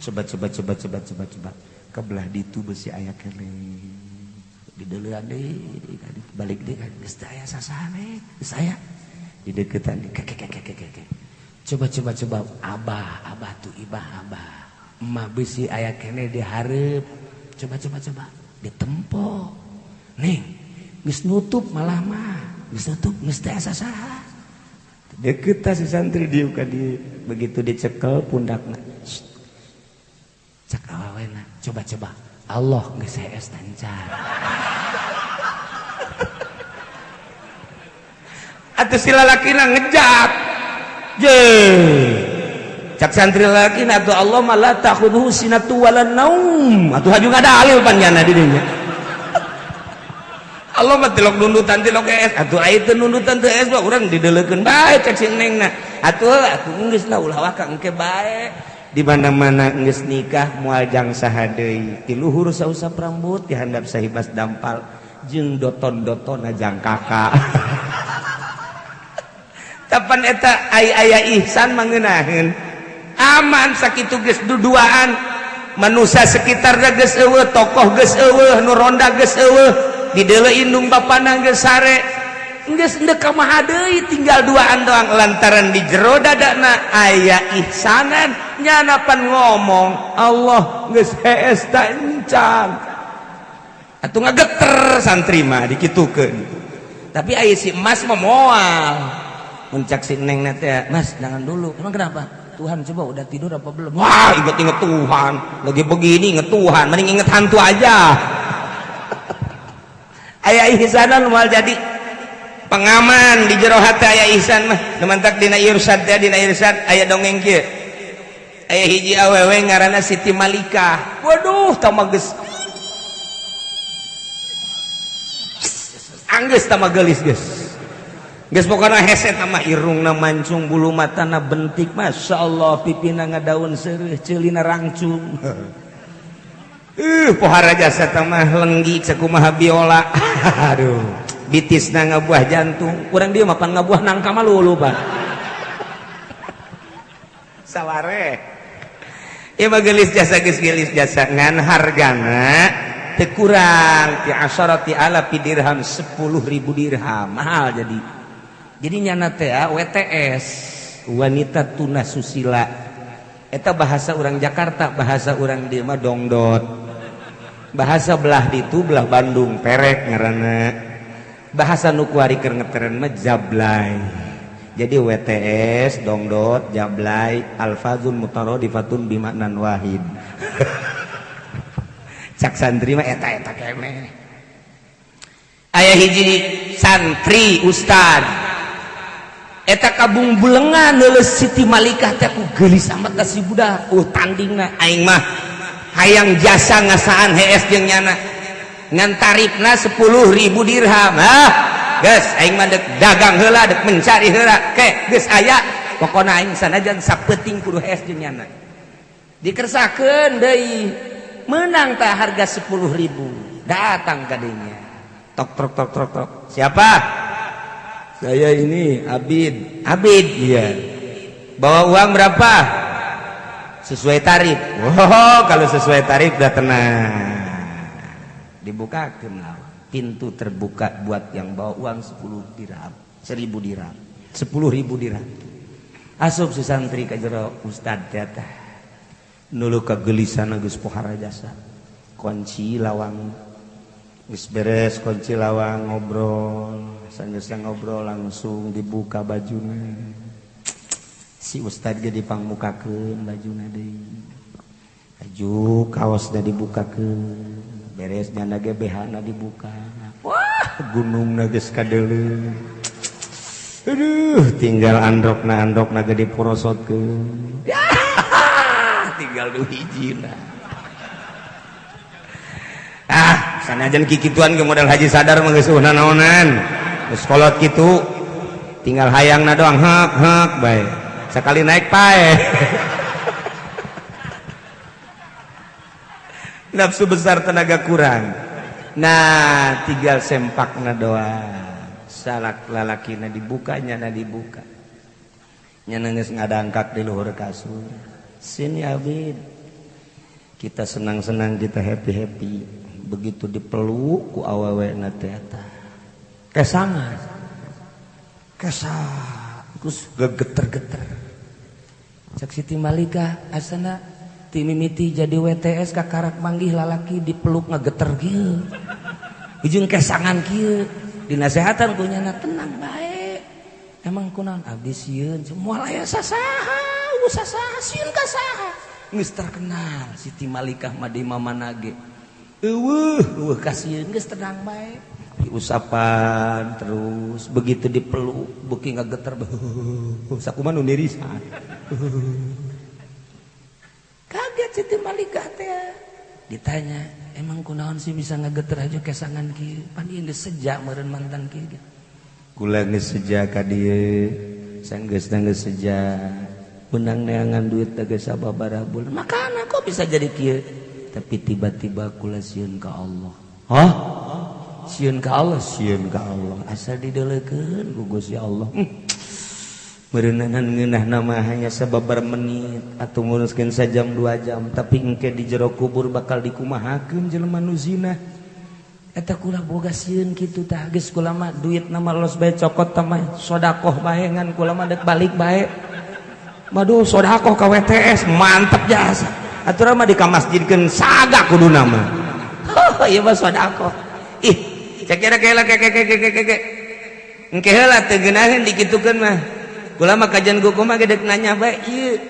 Speaker 1: coba coba coba coba coba coba ke belah ditu besi aya keneh, dideuleuan deui, balik deui, geus teu aya sasaha neng, geus aya dideukeutan deui, keke keke keke, coba coba coba, abah abah tuh ibah abah emak besi aya keneh dihareup. Coba coba coba ditempo. Neng, geus nutup malah mah, geus nutup geus teh asa saha. Deket si santri dieu ka dieu, begitu dicekel pundakna. Cak awewena, coba coba. Allah geus hees tancar.
Speaker 2: Atuh si lalakina ngejak. Je. Cak santri lalakina atuh Allah mah la ta'khudhuhu sinatu wala naum. Atuh haju ngadalil panjana di dinya. Allah mah tilok nundutan tilok hees. Atuh aya teu nundutan teu hees mah urang dideleukeun bae cak si nengna. Atuh atuh geus lah ulah waka engke bae. Di mana-mana geus nikah moal jang saha deui. Ti luhur sausap rambut, ti handap sahibas dampal jeung doton-dotonna jang kakak. Tapan eta ai aya ihsan mangeunaheun. Aman sakitu geus duduaan. Manusia sekitarna geus eueuh, tokoh geus eueuh, nu ronda geus eueuh, dideuleu indung bapana geus sare. Geus endek ka maha deui tinggal duaan doang lantaran di jero dadana aya ihsanan nyana pan ngomong Allah geus hees ta encan. Atuh ngageter santri mah dikitukeun. Tapi aya si emas mah moal. Muncak si neng teh, "Mas, jangan dulu." Emang kenapa? Tuhan coba udah tidur apa belum? Wah, inget-inget Tuhan. Lagi begini inget Tuhan, mending inget hantu aja. Aya ihsanan moal jadi pengaman di jero hati aya ihsan mah. Nu mantak dina irsyad teh, dina irsyad aya dongeng kieu. Aya hiji awewe ngaranna Siti Malikah. Waduh, tah geus anggeus tah geulis geus. Geus pokona hese mah irungna mancung, bulu matana bentik, Masya Allah, pipina ngadaun seureuh, ceulina rangcung. Pohara jasa mah lenggi sakumaha biola. Aduh, bitisna ngabuah jantung. Kurang dia mah pan ngabuah nangka mah lulu pan. Saware. Ieu mah geulis jasa geus geulis jasa ngan hargana teu kurang ti asharati alafi dirham, 10.000 dirham, mahal jadi. Jadi nyana teh WTS, wanita tuna susila. Eta bahasa orang Jakarta, bahasa orang dieu mah dongdot. Bahasa belah ditu belah Bandung perek ngaranna. Bahasa nu kuari keur ngeteren mah jablay. Jadi WTS, dongdot, jablay, alfazun mutaradifatun bimaknan wahid. Cak santri mah eta-eta keneh. Aya hiji santri ustad eta kabung bulengan neuleus Siti Malikah teh ku geulis amat ka si budak. Tandingna aing mah hayang jasa ngasaan hees jeung nyana. Ngan tarifna 10.000 dirham. Ah, geus aing mah dek dagang heula, dek mencari heula. Ke geus aya pokona aing sanajan sapeuting kudu hees jeung nyana. Dikersakeun deui. Menang tah harga 10.000. Datang ka dinya. Tok tok tok tok tok. Siapa? Saya ini Abid. Abid, iya. Bawa uang berapa? Sesuai tarif. Wow, kalau sesuai tarif udah tenang. Dibukakeun lawang. Pintu terbuka buat yang bawa uang 10 dirham, 1000 dirham, 10.000 dirham. Asup si santri ka jero ustad teh tah. Nulu kagelisan geus pohara jasa. Kunci lawang geus beres, kunci lawang ngobrol. Sanggeus ngobrol langsung dibuka bajuna. Si ustad ge dipangmukakeun bajuna deui. Baju kaosna dibukakeun. Beres nyana ge BH-na dibuka. Wah, gunungna geus kadeuleu. Aduh, tinggal andokna ge diporosotkeun. Tinggal nu hijina. Ah, sanajan kikituan ge modal haji sadar mah geus naonan. Geus kolot kitu. Tinggal hayangna doang hek hek bae. Sekali naik pae. Nafsu besar tenaga kurang. Nah, tinggal sempakna doang. Salak lalakina dibuka, nyana dibuka. Nyana geus ngadangkak di luhur kasur. Sini Abid. Kita senang-senang, kita happy-happy. Begitu dipeluk ku awewena teh eta. Kesangan. Kesang. Terus gegeter-geter. Cak Siti Malika asana
Speaker 1: Ti mimiti jadi WTS kakarak manggih lalaki dipeluk ngageter kieu. Ujung kesangan kieu. Dinasehatan ku nyana, tenang bae. Emang kunaon abdi sieun? Moal aya sasaha, sasaha sieun ka saha? Geus terkenal Siti Malikah mah di mamana ge. Eueuh, eueuh kasieun, geus tenang bae. Diusapan terus, begitu dipeluk beuki ngageter, sakumaha nu nirisan. Kaget Siti Malikah teh. Ditanya, emang kunaon sih bisa ngageter aja kesangan kieu? Pan ieu geus seja meureun mantan kieu. Kula geus seja ka dieu, sanggeusna geus seja. Menang neangan duit teh geus sababaraha bulan. Makana kok bisa jadi kieu? Tapi tiba-tiba kula sieun ka Allah. Hah? Sieun ka Allah, sieun ka Allah. Asa dideleukeun ku Gusti Allah. Meureunan ngeunah nama hanya sababar menit atau nguruskeun sajam 2 jam, tapi engke di jero kubur bakal dikumahakeun jelema nu zina. Eta kula boga sieun kitu tah, geus kula mah duit nama los bae cokot tah mah sedekah bae, ngan kula mah deuk balik bae. Maduh, sedekah ka WTS mantep jasa. Aturan mah dikamasjidkeun saga kuduna mah. Oh, ieu mah sedekah. Ih, cek kira kela ke ke ke ke ke ke. Engke heula teu geunaheun dikitukeun mah. Kula mah kajian kuku mah gedek nanya bae ieu.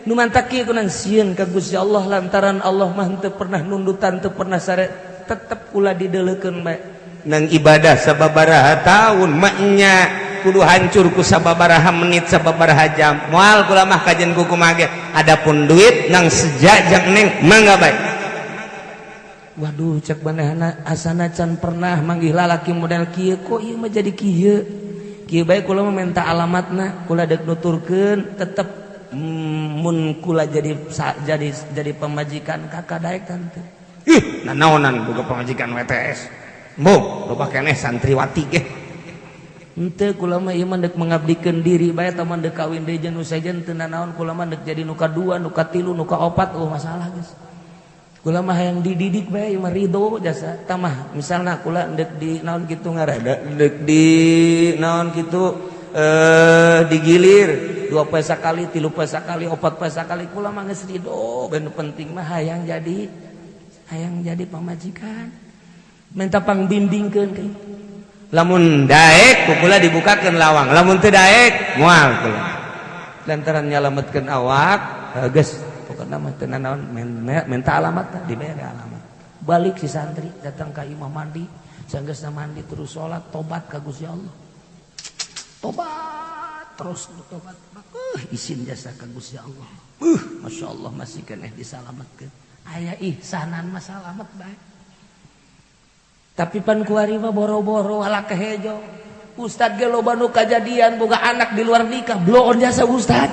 Speaker 1: Nu mantak kieu kunan sieun ka Gusti Allah lantaran Allah mah teu pernah nundutan, teu pernah sare, tetep kula dideleukeun bae. Nang ibadah sababaraha tahun maknya kudu hancur ku sababaraha menit, sababaraha jam. Moal kula mah kajian kuku mah ge. Adapun duit nang sejak neng mangga bae. Waduh, cek manehna asana can pernah manggih lalaki model kieu, kok ieu mah jadi kieu. Kieu bae kula mah minta alamatna, kula deuk nuturkeun tetep mun kula jadi pamajikan kakak daek tante. Ih, nanaonan boga pamajikan WTS. Embung, loba keneh santriwati ge. Henteu, kula mah ieu mah deuk mengabdikeun diri bae, tah mah deuk kawin deui jeung nu sejen teu nanaon, kula mah deuk jadi nu kadua, nu katilu, nu kaopat, oh masalah geus. Kula mah hayang dididik bae mah ridho jasa. Tamah misalna kula deuk di naon kitu ngaranna, deuk di naon kitu, digilir 2 poe sakali, 3 poe sakali, 4 poe sakali, kula mah geus ridho. Ben penting mah hayang jadi pamajikan. Minta pangbimbingkeun ke. Lamun daek ku kula dibukakeun lawang, lamun teu daek moal kula. Lantaran nyalametkeun awak, geus pokokna mah teu nanaon, minta alamat, dibere alamat. Balik si santri datang ka imah mandi, sanggeusna mandi terus salat, tobat ka Gusti Allah. Tobat terus tobat. Isin jasa ka Gusti Allah. Masya Allah masih keneh disalametkeun. Aya ihsanan mah salamet bae. Tapi pan kuari mah boro-boro ala kehejo. Ustad ge loba nu kajadian boga anak di luar nikah, bloon jasa ustad.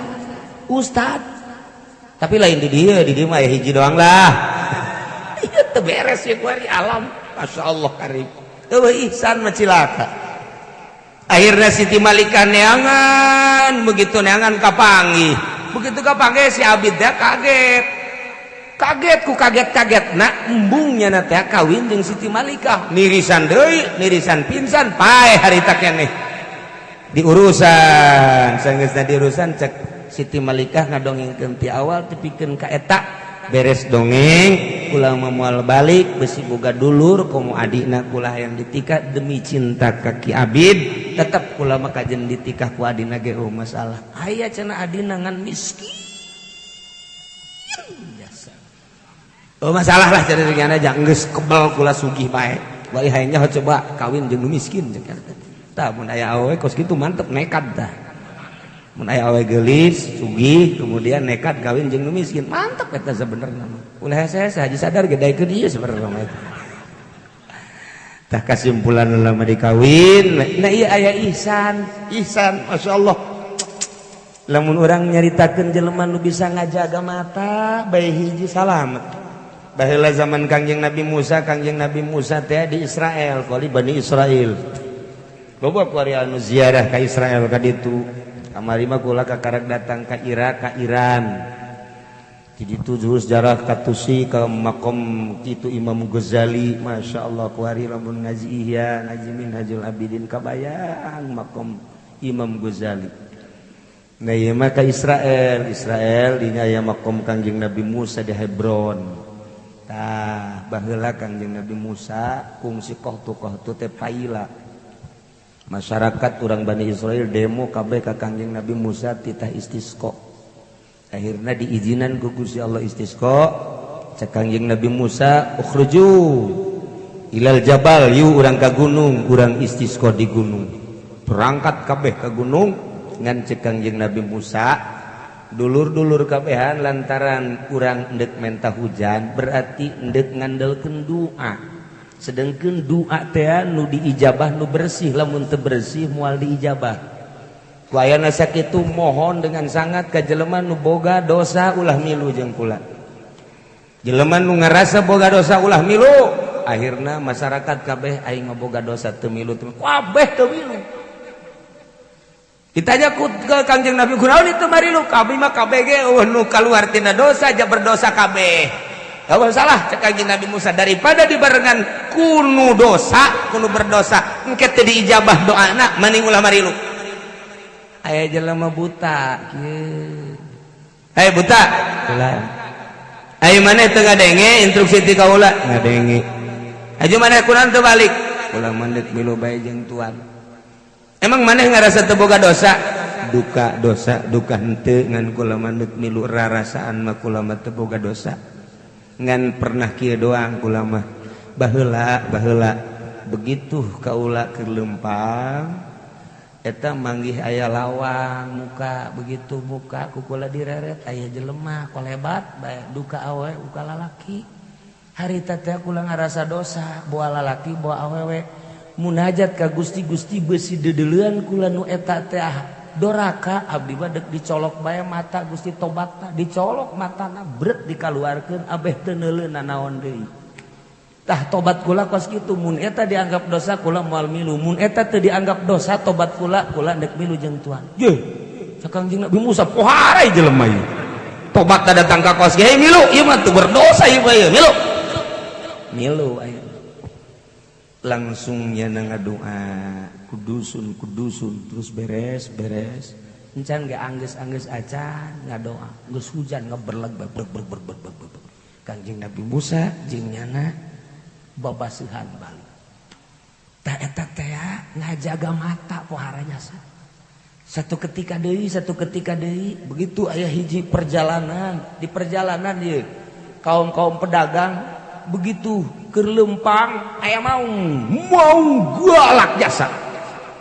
Speaker 1: Ustad. Tapi lain di dieu mah aya hiji doang lah. Ieu teu beres ya kuari alam. Masya Allah karim. Eueuh ihsan mah cilaka. Akhirnya Siti Malikah neangan, begitu neangan kapanggih. Begitu kapanggih si Abid teh kaget. Kaget ku kaget-kaget nak embungnya na teh kawin jeung Siti Malikah. Nirisan deui, nirisan pingsan, paeh harita keneh. Diurusan, sanggeusna diurusan cek Siti Malikah ngadongengkeun ti awal tepikeun ka eta beres dongeng kula mah moal balik besi boga dulur komo adina kula hayang ditikah demi cinta ka Ki Abid, tetep kula mah kajen ditikah ku adina ge eueuh masalah. Aya cenah adina ngan miskin jasa. Oh masalah lah cenah cenah aja geus kebel kula sugih bae. Bae hayang nyaho coba kawin jeung nu miskin cek eta. Tah mun aya awewe kos kitu mantep nekat tah. Mun aya awewe geulis, sugih, kemudian nekat kawin jeung nu miskin, mantep eta sebenarnya mah. Ulah hese-hese haji sadar ge daekeun ieu sebenarnya mah eta. Tah kesimpulan lama dikawin, nah ieu aya ihsan, ihsan masyaallah. Lamun urang nyaritakeun jelema nu bisa ngajaga mata bae hiji salamet. Baheula zaman Kangjeng Nabi Musa, Kangjeng Nabi Musa teh di Israel, kali Bani Israel. Loba kuari anu ziarah ka Israel ka ditu. Kamari mah kula kakarak datang ka Irak, ka Iran. Jadi itu sejarah katusi ke makom itu Imam Ghazali, Masya Allah kuari lamun ngaji Ihya, ngaji Minhajul Abidin kabayang makom Imam Ghazali. Nah, ieu mah ka Israel. Israel dinya aya makom Kangjeng Nabi Musa di Hebron. Tah, baheula Kangjeng Nabi Musa kungsi kohtu-kohtu teh paila. Masyarakat urang Bani Israel demo kabeh ka Kangjeng Nabi Musa titah istisqa. Akhirna diizinan ku Gusti Allah istisqa. Cek Kangjeng Nabi Musa, "Ukhruju ilal jabal," yu urang ka gunung, urang istisqa di gunung. Berangkat kabeh ka gunung ngan cek Kangjeng Nabi Musa, dulur-dulur kabehan, lantaran urang endek menta hujan berarti endek ngandelkeun doa, sedangkan doa teh nu diijabah nu bersih, lamun teu bersih moal diijabah. Ku ayana sakitu, mohon dengan sangat ka jelema nu boga dosa ulah milu jeung kula, jelema nu ngarasa boga dosa ulah milu. Akhirna masyarakat kabeh, aing mah boga dosa, teu milu, teu kabeh teu milu. Ditanya ku ke Kangjeng Nabi, "Kunaon itu marilu?" "Kami mah KBG euweuh nu kaluar tina dosa, aja berdosa kabeh." "Euweuh salah," cek Kangjeng Nabi Musa, "daripada dibarengan kunu dosa, kunu berdosa, engke teu diijabah doana, mending ulah marilu." Aya jelema buta kieu. "Hei buta, ulah. Ayo, maneh teu ngadenge instruksi ti kaula?" "Ngadenge." "Aju maneh kunaon teu balik?" "Ulah mandek, milu bae jeung tuan." "Emang maneh ngarasa teu boga dosa?" "Duka dosa, duka henteu, ngan kula mandek milu, rarasaan mah kula mah teu boga dosa. Ngan pernah kieu doang kula mah, baheula baheula begitu kaula keur lempang eta manggih aya lawang muka, begitu muka ku kula direret aya jelema kolebat bae, duka awe duka lalaki. Harita teh kula ngarasa dosa, boa lalaki boa awewe, munajat ka Gusti, Gusti, besi dedeuleun kula nu eta teh doraka, abdi mah dek dicolok bae mata, Gusti, tobatna." Dicolok matana, bret, dikaluarkeun, abeh teu neuleuh nanaon deui. Tah, tobat kula kos kitu. Mun eta dianggap dosa, kula moal milu. Mun eta teu dianggap dosa tobat kula, kula dek milu jeung tuan." "Ye," cek Kangjeng Nabi Musa, "poharai jelema ieu tobat datang ka kos ge milu, ieu mah teu berdosa ieu mah, ieu milu." Milu aya langsungnya ngadoa kudusun kudusun, terus beres beres encan ge anggeus-anggeus acan ngadoa, geus hujan ngeberleg ber ber ber ber ber ber. Kangjeng Nabi Musa jeung nyana babaseuhan balik. Tah, eta teh ngajaga mata pohara jasa. Satu ketika deui, satu ketika deui, begitu aya hiji perjalanan, di perjalanan ieu kaum-kaum pedagang begitu keur lempang aya maung, maung galak jasa.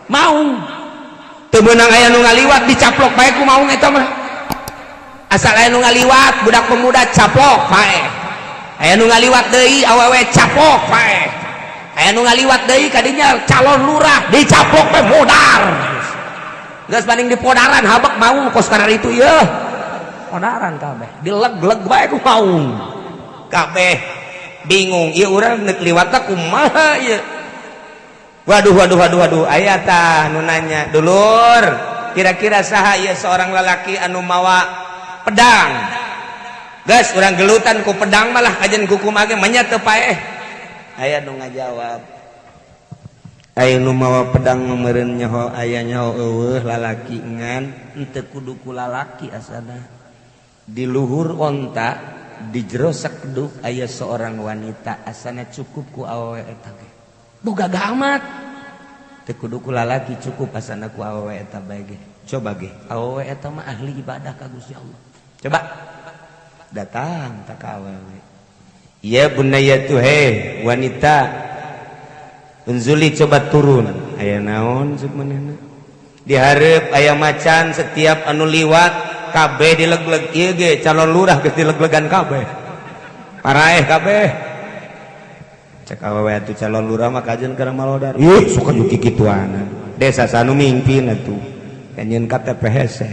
Speaker 1: Maung teu meunang aya nu ngaliwat, dicaplok bae ku maung eta mah. Asal aya nu ngaliwat budak pemuda, caplok bae. Aya nu ngaliwat deui awewe, caplok bae. Aya nu ngaliwat deui kadinya calon lurah, dicaplok bae, modar. Geus banding dipodaran habek maung kos itu ieu. Podaran kabeh, dileg-leg bae ku maung. Kabeh bingung, ieu urang neuk liwatna kumaha ieu? Waduh, waduh, waduh, waduh. Aya tah nu nanya, "Dulur, kira-kira saha ieu seorang lalaki anu mawa pedang? Geus urang gelutan ku pedang malah kajen ku kumaha ge manya teu paeh." Aya nu ngajawab, "Aya nu mawa pedang meureun nyaho, aya nyaho eueuh lalaki, ngan henteu kudu ku lalaki, asana di luhur onta, di jero sakeduk aya seorang wanita, asana cukup ku awewe eta ge." Boga amat, teu kudu ku lalaki, cukup asana ku awewe eta bae ge. Coba ge, awewe eta mah ahli ibadah ka Gusti Allah. Coba datang tak ka awewe. "Ya bunayatu, he wanita, unzuli," coba turun. "Aya naon?" cek manehna. "Dihareup aya macan, setiap anu liwat kabeh dileg-leg. Ieu ge calon lurah geus dileg-legan kabeh, paraeh kabeh." Cek awewe atuh, "Calon lurah mah kajen kana malodar. Ih, sok anu kikituana desa sanu mingpin atuh kanyeun KTP hese.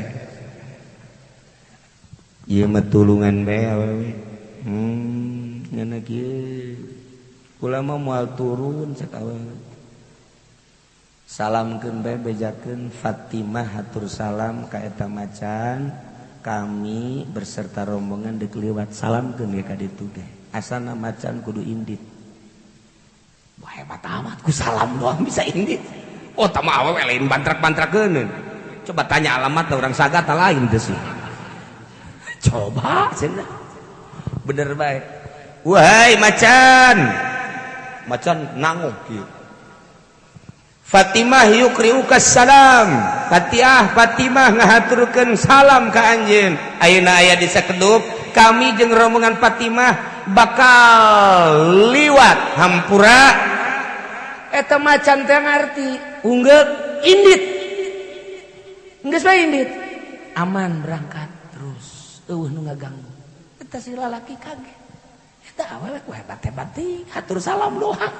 Speaker 1: Ieu mah tulungan bae awewe." Ngana kieu, "Kula mah moal turun," cek awewe. "Salamkeun bae, bejakeun Fatimah hatur salam ka eta macan, kami berserta rombongan dek liwat, salamkeun ge ka ditu ge, asana macan kudu indit." Wah, hebat amat, ku salam doang bisa indit. Oh, tama awewe lain bantrak-bantrakeun.
Speaker 2: Coba tanya alamat orang Sagata lain teh sih. Coba cenah. Bener bae. Wahai macan. Macan nanguh kieu. Fatimah yukriuka salam. Fatiah Fatimah ngahaturkeun salam ka anjeun. Ayeuna aya di sakedup, kami jeung rombongan Fatimah bakal liwat hampura. Eta macan teh ngarti, unggeuk indit. Geus bae indit. Aman berangkat terus. Eueuh nu ngaganggu. Eta si lalaki kaget. Eta awewe ku hebat-hebat teuing, hatur salam doang.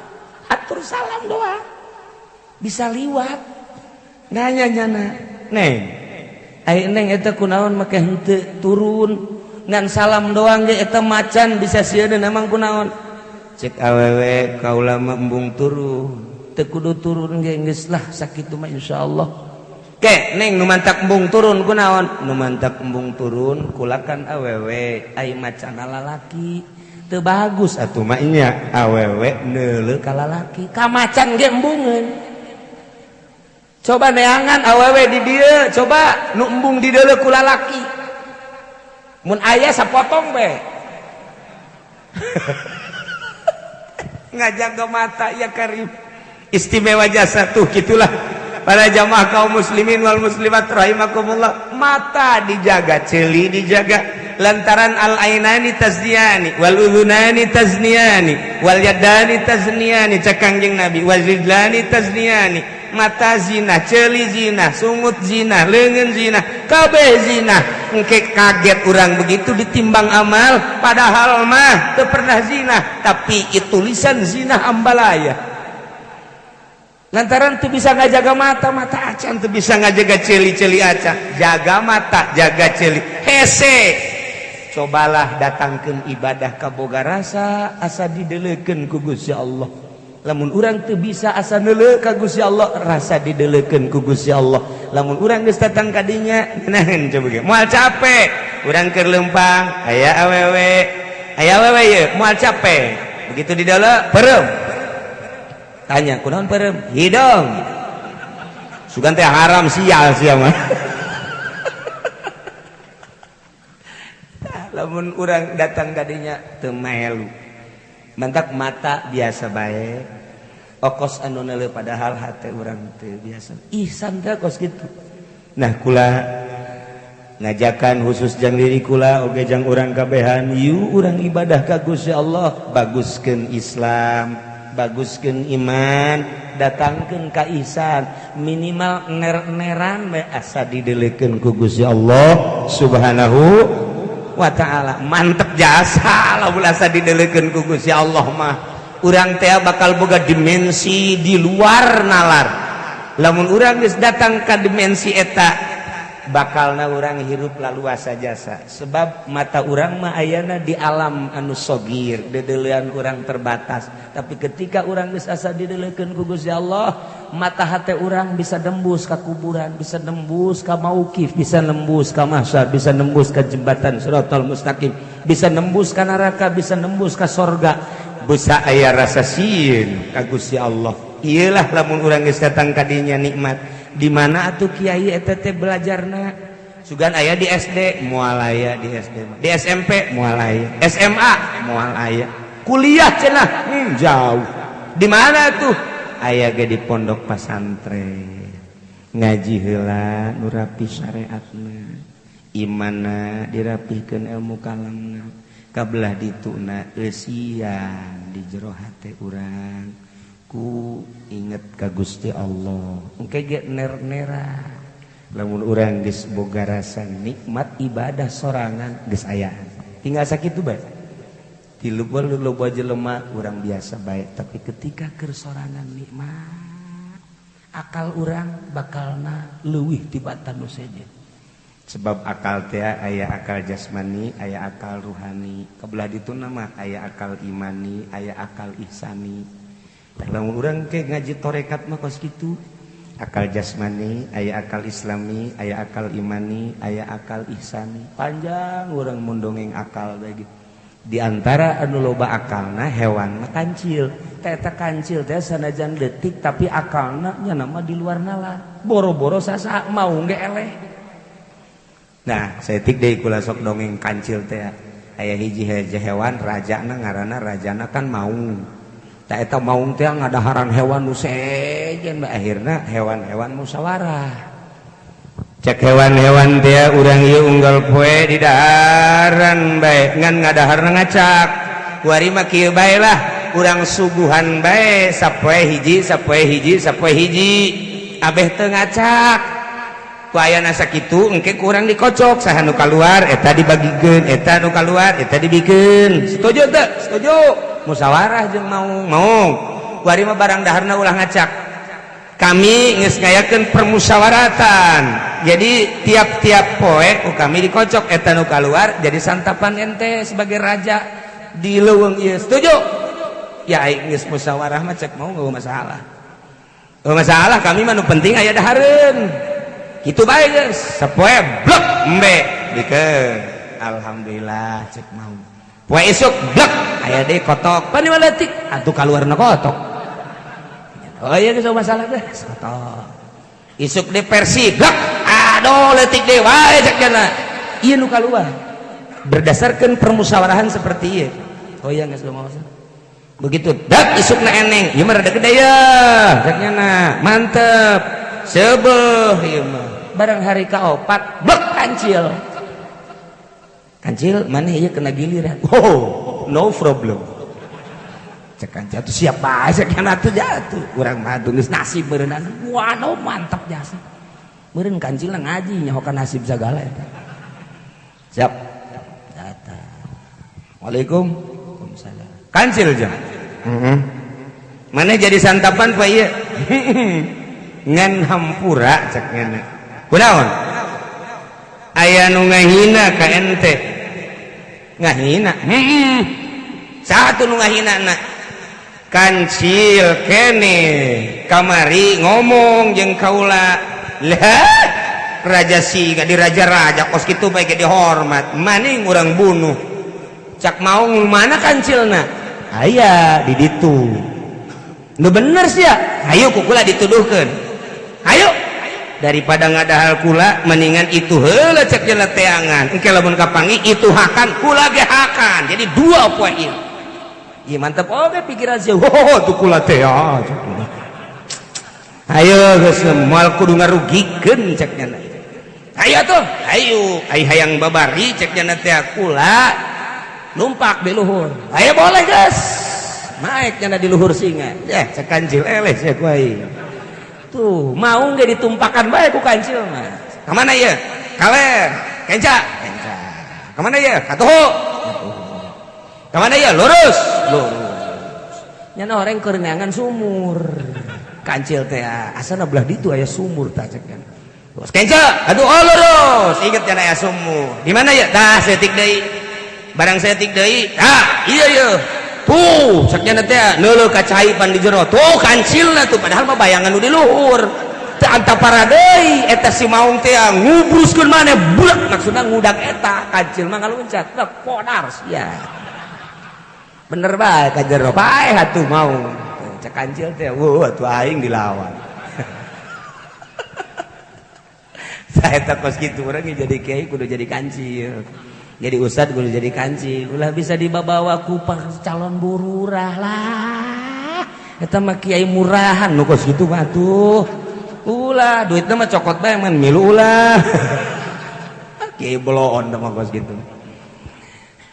Speaker 2: Hatur salam doang. Bisa liwat. Nanya nyana, "Neng, ai neng eta kunaon make henteu turun? Ngan salam doang ge eta macan bisa sieun emang kunaon?" Cek awewe kaula mah embung turun. Teu kudu turun ge geus lah sakitu mah insyaallah. Ke neng nu mantak embung turun kunaon? Nu mantak embung turun kulakan awewe, ai macan lalaki. Teu bagus atuh mah nya awewe neuleuh ka lalaki. Ka macan ge embungeun. Coba neangan awewe di dieu, coba nu embung di deuleuh ku lalaki. Mun aya sapotong be. Ngajaga mata ya karim. Istimewa jasa tuh gitulah. Para jamaah kaum muslimin wal muslimat rahimakumullah, mata dijaga, ceuli dijaga. Lantaran al ainani tazniyani wal udhunani tazniyani wal yadani tazniyani cek Kangjeng Nabi wal rijlani tazniyani. Mata zina, ceuli zina, sungut zina, leungeun zina, kabeh zina. Engke kaget urang begitu ditimbang amal, padahal mah teu pernah zina, tapi itu tulisan zina ambalaya. Lantaran tuh bisa ngajaga mata, mata acan tuh bisa ngajaga celi-celi acan. Jaga mata, jaga celi. Hese. Cobalah datangkeun ibadah ka boga rasa asa dideleukeun ku Gusti Allah. Lamun urang teu bisa asa neuleuh ka Gusti Allah, rasa dideleukeun ku Gusti Allah. Lamun urang geus datang ka dinya, ngeunaheun coba ge. Moal capek. Urang keur leumpang, aya awewe. Aya awewe ye, moal capek. Begitu di dalam peureum. Tanya, kunaon peureum? Hidung. Sugan teh haram sial sia mah. Lamun urang datang ka dinya teu melu. Mantak mata biasa bae. Okos anu neuleuh padahal hate urang teu biasa. Ihsan teh kos kitu. Nah kula ngajakan khusus jang diri kula oge jang urang kabehan, yuk urang ibadah ka Gusti Allah, baguskeun Islam, baguskeun iman, datangkeun ka ihsan, minimal ner-neran bae asa dideleukeun ku Gusti Allah Subhanahu wa ta'ala. Mantep jasa lamun asa dideleukeun ku Gusti Allah mah. Urang teh bakal boga dimensi di luar nalar. Lamun urang geus datang ka dimensi eta, bakalna urang hirup laluasa jasa. Sebab mata urang mah ayana di alam anu sogir, dedeulean urang terbatas. Tapi ketika urang geus asa dideleukeun ku Gusti Allah, mata hate urang bisa nembus ka kuburan, bisa nembus ka mauqif, bisa nembus ka mahsyar, bisa nembus ka jembatan siratal mustaqim, bisa nembus ka neraka, bisa nembus ka sorga. Bisa aya rasa sieun ka Gusti Allah. Iyalah lamun urang geus datang ka dinya nikmat. Di mana atuh kiai eta teh belajarna? Sugan aya di SD, moal aya di SD. Di SMP moal aya, SMA moal aya. Kuliah cenah, jauh. Di mana tuh? Aya ge di pondok pasantren. Ngaji heula nu rapi syariatna. Imanna dirapihkeun ilmu kalamna. Kabelah dituna eusian di jero hate urang. Ku inget ka Gusti Allah. Engke ge ner-nera. Lamun urang geus boga rasa nikmat ibadah sorangan geus ayaan. Tinggal sakitu bae. Di loba jelema urang biasa bae, tapi ketika keur sorangan nikmat, akal urang bakalna leuwih tibatan nu sejen. Sebab akal teh aya akal jasmani, aya akal ruhani. Kebelah dituna mah aya akal imani, aya akal ihsani. Lamun urang ke ngaji torekat mah kos kitu. Akal jasmani, aya akal islami, aya akal imani, aya akal ihsani. Panjang urang mun dongeng akal bae gitu. Di antara anu loba akalna hewan mah kancil. Eta kancil teh sanajan detik, tapi akalna nya nama di luar nalar. Boro-boro sasa mau ge eleh. Nah, saeutik deui kula sok dongeng kancil teh. Aya hiji hewan rajana, ngaranna rajana kan maung. Tah, eta maung teh ngadaharan hewan nu sejen. Akhirna hewan-hewan musyawarah. Cek hewan-hewan teh, urang ieu unggal poe di daharan bae, ngan ngadaharna ngacak. Kuari mah kieu bae lah, urang suguhan bae sapoe hiji, sapoe hiji, sapoe hiji, abeh teu ngacak. Ku ayana sakitu, engke kurang dikocok, saha nu kaluar eta dibagikeun, eta nu kaluar eta dibikeun. Setuju teu? Setuju. Musyawarah jeung maung. Maung, kuari mah barang daharna ulah ngacak. Kami geus ngayakeun permusyawaratan, jadi tiap-tiap poe ku kami dikocok, eta nu kaluar jadi santapan ente sebagai raja di leuweung ieu. Setuju ya? Aing geus musyawarah mah, cek mau, nggak masalah. Oh, masalah kami mah, nu penting aya dahareun. Kitu bae geus. Sapoe blek, embe bikeun. Alhamdulillah, cek mau. Poe isuk blek, aya deui kotok pan leutik atuh, kaluarna kotok. Oh iya, geus masalah geus kotok. Isuk deui versi blek, aduh, leutik deui wae, cek jana. Ieu nu kaluar berdasarkan permusyawarahan seperti ieu. Oh iya, geus masalah. Begitu dak isukna eneng, ieu mah rada gede ya, cek nyana, mantep sebeuh ieu mah. Barang hari kaopat blek, kancil. Kancil, mana ieu kena giliran? Oh, no problem, cek kancil tuh. Siap bae, cek nyana tuh. Jatuh urang mah tuh geus nasib meureun. Waduh, mantap jasa meureun. Kancil ngaji nyahokan nasib sagala eta. Siap, datang. Waalaikum. Waalaikumsalam. Kancil jam mana jadi santapan, Pak? Iya, ngan hampura, cek ngene. Kunaon? Aya nu ngahina ka ente. Ngahina? Heeh. Satu nu ngahina na kancil kene kamari ngomong jeung kaula lah, raja singa di raja-raja kos kitu bae ge dihormat, maning urang bunuh. Cak maung, mana kancilna? Aya di ditu. Nu bener sih ya, ayo ku kula dituduhkeun. Ayo, daripada ngadahal kula mendingan itu heula, cek jana teangan. Engke lamun kapangi itu hakan, kula ge hakan, jadi dua poe ieu. Iya, mantep. Oke, pikiran sih. Oh, tuh kula teh ya. Ayo geus, moal kudu ngarugikeun, cek nyana. Ayo tuh, ayo, ai hayang babari, cek nyana teh, kula numpak di luhur. Ayo, boleh geus. Naik nyana di luhur singa. Ya, cek kancil, eleh sia ku aing. Tuh, mau ge ditumpakan bae ku kancil mah. Kamana ieu? Kaler, kenca, kenca. Kamana ieu? Katuhu. Kamana ieu? Lurus, lurus. Nyana orang keur neangan sumur. Kancil teh asana belah ditu aya sumur tah, cek kan. Terus kenca, aduh, oh, lurus. Inget nyana aya sumur. Di mana ya? Tah, saeutik deui. Barang saeutik deui, tah, iya iya. Tuh, cek nyana teh neuleuh ka cai pan di jero. Tuh kancilna tuh, padahal mah bayangan nu di luhur. Teu antapara deui eta si maung teh ngubruskeun maneh, blek, maksudna ngudak eta, kancil mah ngaluncat. Tah, podar sia. Bener bae ka jero, bae atuh maung. Cek kancil teh, wah, atuh aing dilawan. Saya tak kos kitu, urang jadi kiai kudu jadi kancil. Jadi ustad kudu jadi kancil. Ulah bisa dibawa ku calon bururah lah. Eta mah kiai murahan nu kos kitu mah tuh. Ulah, duitna mah cokot bae, man milu ulah. Kiai bloon mah kos kitu.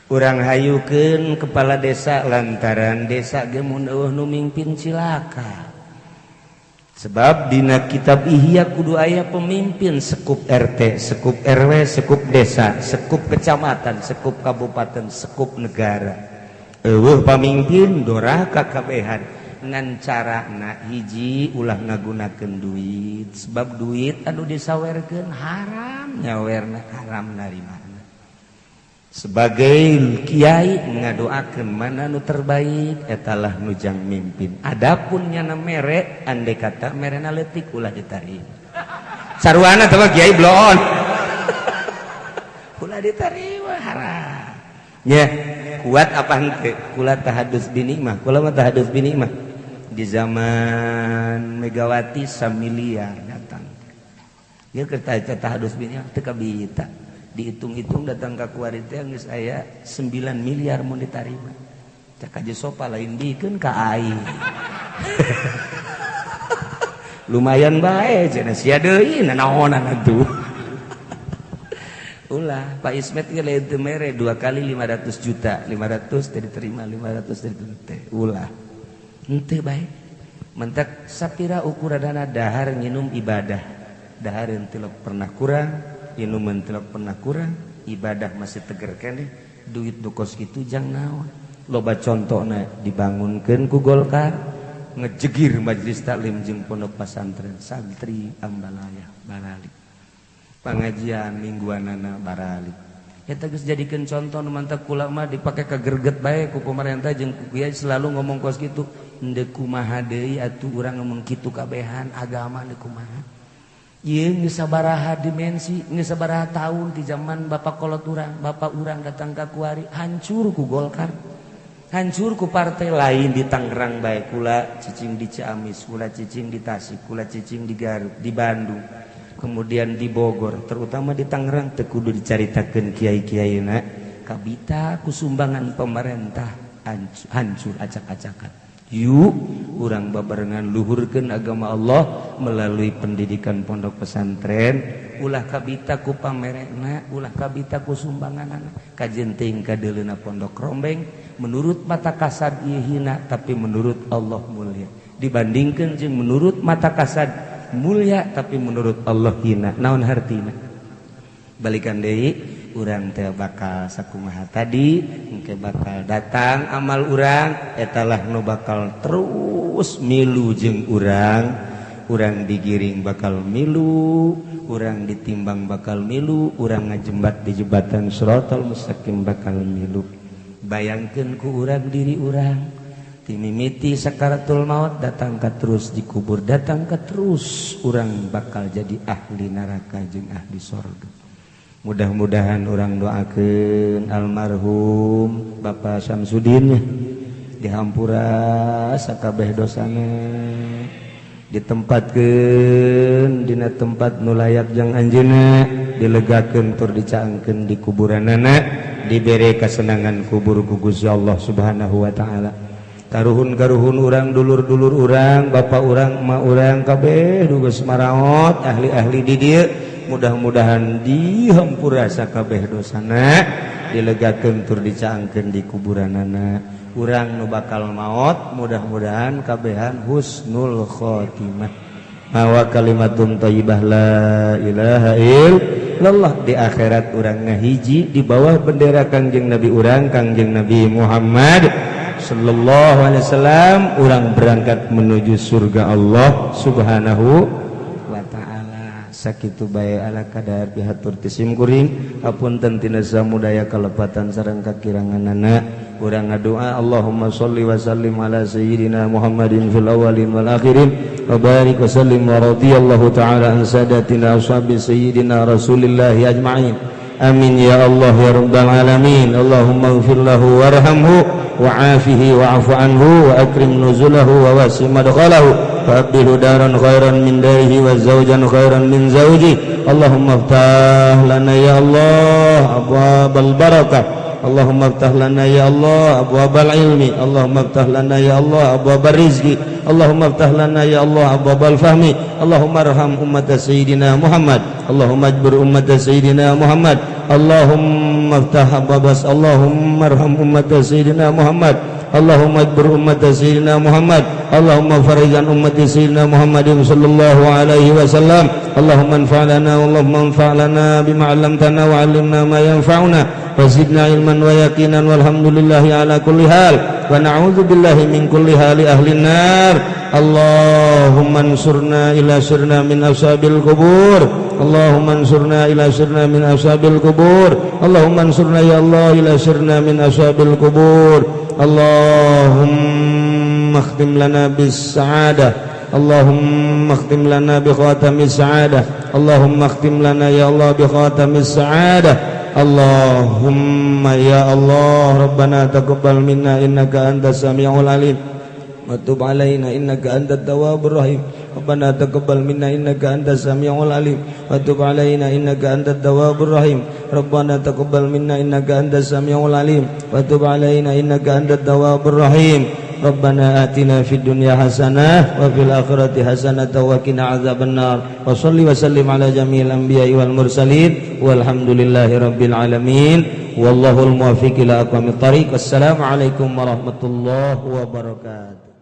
Speaker 2: Urang hayukeun kepala desa lantaran desa ge mun eueuh nu mimpin cilaka. Sebab dina kitab Ihya kudu aya pemimpin sekup RT, sekup RW, sekup desa, sekup kecamatan, sekup kabupaten, sekup negara. Eueuh pamimpin, doraka kabehan. Ngan carana hiji, ulah ngagunakeun duit, sebab duit anu disawerkeun haram nyawerna, haram narimana. Sebagai kiai ngadoakeun mana nu terbaik, etalah nujang mimpin. Adapun nyana mere, andai kata merena leutik, ulah ditarik. Sarwana teh kiai bloon, ulah diterima, haram.
Speaker 1: Nya kuat apa henteu? Kula tahadus binikmah, kula mah tahadus binikmah. Di zaman Megawati samiliar datang. Ya kerta tahadus binikmah teu kabita. Dihitung-hitung datang ka kuari teh geus aya 9 miliar mun ditarima. Cak aja sopa lain bikeun ka aing. Lumayan bae cenah sia deui nanaonan atuh. Ulah Pak Ismet ge lain teu mere 2 kali 500 juta, 500 teh diterima, 500 teh diterima. Ulah. Henteu bae. Mentak sapira ukuranana dahar nginum ibadah. Dahar henteu pernah kurang, minuman teu pernah kurang, ibadah masih teger keneh, duit nu kos kitu jang naon. Loba contona dibangunkeun ku Golkar, ngejegir majelis taklim jeung pondok pesantren santri ambalaya baralik. Pengajian mingguanana baralik. Eta geus jadikeun contoh nu mantak kula mah dipake kagerget bae ku pemerintah jeung ku kiai selalu ngomong kos kitu. Endeu kumaha deui atuh urang ngomong kitu kabehan agama deui kumaha. Ieu geus sabaraha dimensi, geus sabaraha tahun di zaman bapak kolot urang, bapak urang datang ka kuari hancur ku Golkar. Hancur ku partai lain di Tangerang bae, kula cicing di Ciamis, kula cicing di Tasik, kula cicing di Garut, di Bandung, kemudian di Bogor, terutama di Tangerang teu kudu dicaritakeun kiai-kiaina, kabita ku sumbangan pemerintah hancur acak-acakan. Yuk urang babarengan luhurkeun agama Allah melalui pendidikan pondok pesantren, ulah kabita ku pamerena, ulah kabita ku sumbanganana, kajenting kadeuleuna pondok rombeng menurut mata kasad ieu hina tapi menurut Allah mulia. Dibandingkeun jeung menurut mata kasad mulia tapi menurut Allah hina. Naon hartina? Balikan deui urang teh bakal sakumaha tadi, engke bakal datang amal urang, etalah nu bakal terus milu jeung urang, urang digiring bakal milu, urang ditimbang bakal milu, urang ngajembat di jembatan Shiratal Mustaqim bakal milu. Bayangkeun ku urang diri urang timimiti sakaratul maut datang ka terus dikubur, datang ka terus urang bakal jadi ahli neraka jeung ahli sorga. Mudah-mudahan orang doakeun almarhum Bapak Samsudin dihampura sakabeh dosana, ditempatkeun dina tempat nu layak jang anjeunna, dilegakeun tur dicaangkeun di kuburanana, dibere kasenangan kubur ku Gusti Allah Subhanahu wa taala. Karuhun-karuhun urang, dulur-dulur urang, bapak urang, emak urang kabeh dugus maraot ahli-ahli di dieu, mudah-mudahan dihampura sakabeh dosana, dilegakeun tur dicaangkeun di kuburanana. Urang nu bakal maot mudah-mudahan kabehan husnul khotimah. Mawa kalimatun thayyibah la ilaha illallah di akhirat urang ngahiji di bawah bendera Kangjeng Nabi urang, Kangjeng Nabi Muhammad sallallahu alaihi wasallam, urang berangkat menuju surga Allah Subhanahu wa taala. Sakitu bae ala kadar pihatur ti sim kuring, hapunten tina samudaya kalepatan sareng kakiranganana. Urang ngadoa Allahumma sholli wa sallim ala sayyidina Muhammadin fil awwalin wal akhirin wa barik wa sallim wa radhiyallahu ta'ala an sadatina ashabi sayyidina Rasulillah ajma'in. Amin ya Allah ya rabbal alamin. Allahumma ighfir lahu warhamhu wa'afihi wa'fu anhu wa akrim nuzulahu wa wasi' madkhalahu wa abdilhu daran khairan min darihi wa zawjan khairan min zawji. Allahumma iftah lana ya Allah abwabal barakah. Allahumma iftah lana ya Allah abwabal ilmi. Allahumma iftah lana ya Allah abwabar rizqi. Allahumma iftah lana ya Allah abwabal fahmi. Allahumma arham ummat sayyidina Muhammad. Allahumma ajbur ummat sayyidina Muhammad. Allahumma iftah abwabas. Allahumma arham ummat sayyidina Muhammad. Allahumma ajbur ummat sayyidina Muhammad. Allahumma farijan ummat sayyidina Muhammadin sallallahu alaihi wasallam. Allahumma anfa' lana, Allahumma anfa' lana bima 'allamtana wa 'allimna ma yanfa'una wa zidna ilman wa yaqinan walhamdulillahi ala kulli hal wa na'udzu billahi min kulli hali ahli nar. Allahumma ansurna ila sirna min ashabil qubur. Allahumma ansurna ila sirna min ashabil qubur. Allahumma ansurna ya Allah ila sirna min ashabil qubur. Allahumma khtim lana bis sa'adah. Allahumma khtim lana bi khatamis sa'adah. Allahumma khtim lana ya Allah bi khatamis sa'adah. Allahumma ya Allah, Rabbana taqabbal minna innaka antas samiul alim wa tub alaina innaka antat tawwabur rahim. Rabbana taqabbal minna innaka antas samiul alim wa tub alaina innaka antat tawwabur rahim. Rabbana taqabbal minna innaka antas samiul alim wa tub alaina innaka antat tawwabur rahim. Rabbana atina fid dunya hasanah wa fil akhirati hasanah wa qina adzabannar. Wa shalli wa sallim ala jami'il anbiya'i wal mursalin, walhamdulillahi rabbil alamin, wallahul muwaffiq ila aqwamit thariq. Wassalamu alaikum warahmatullahi wabarakatuh.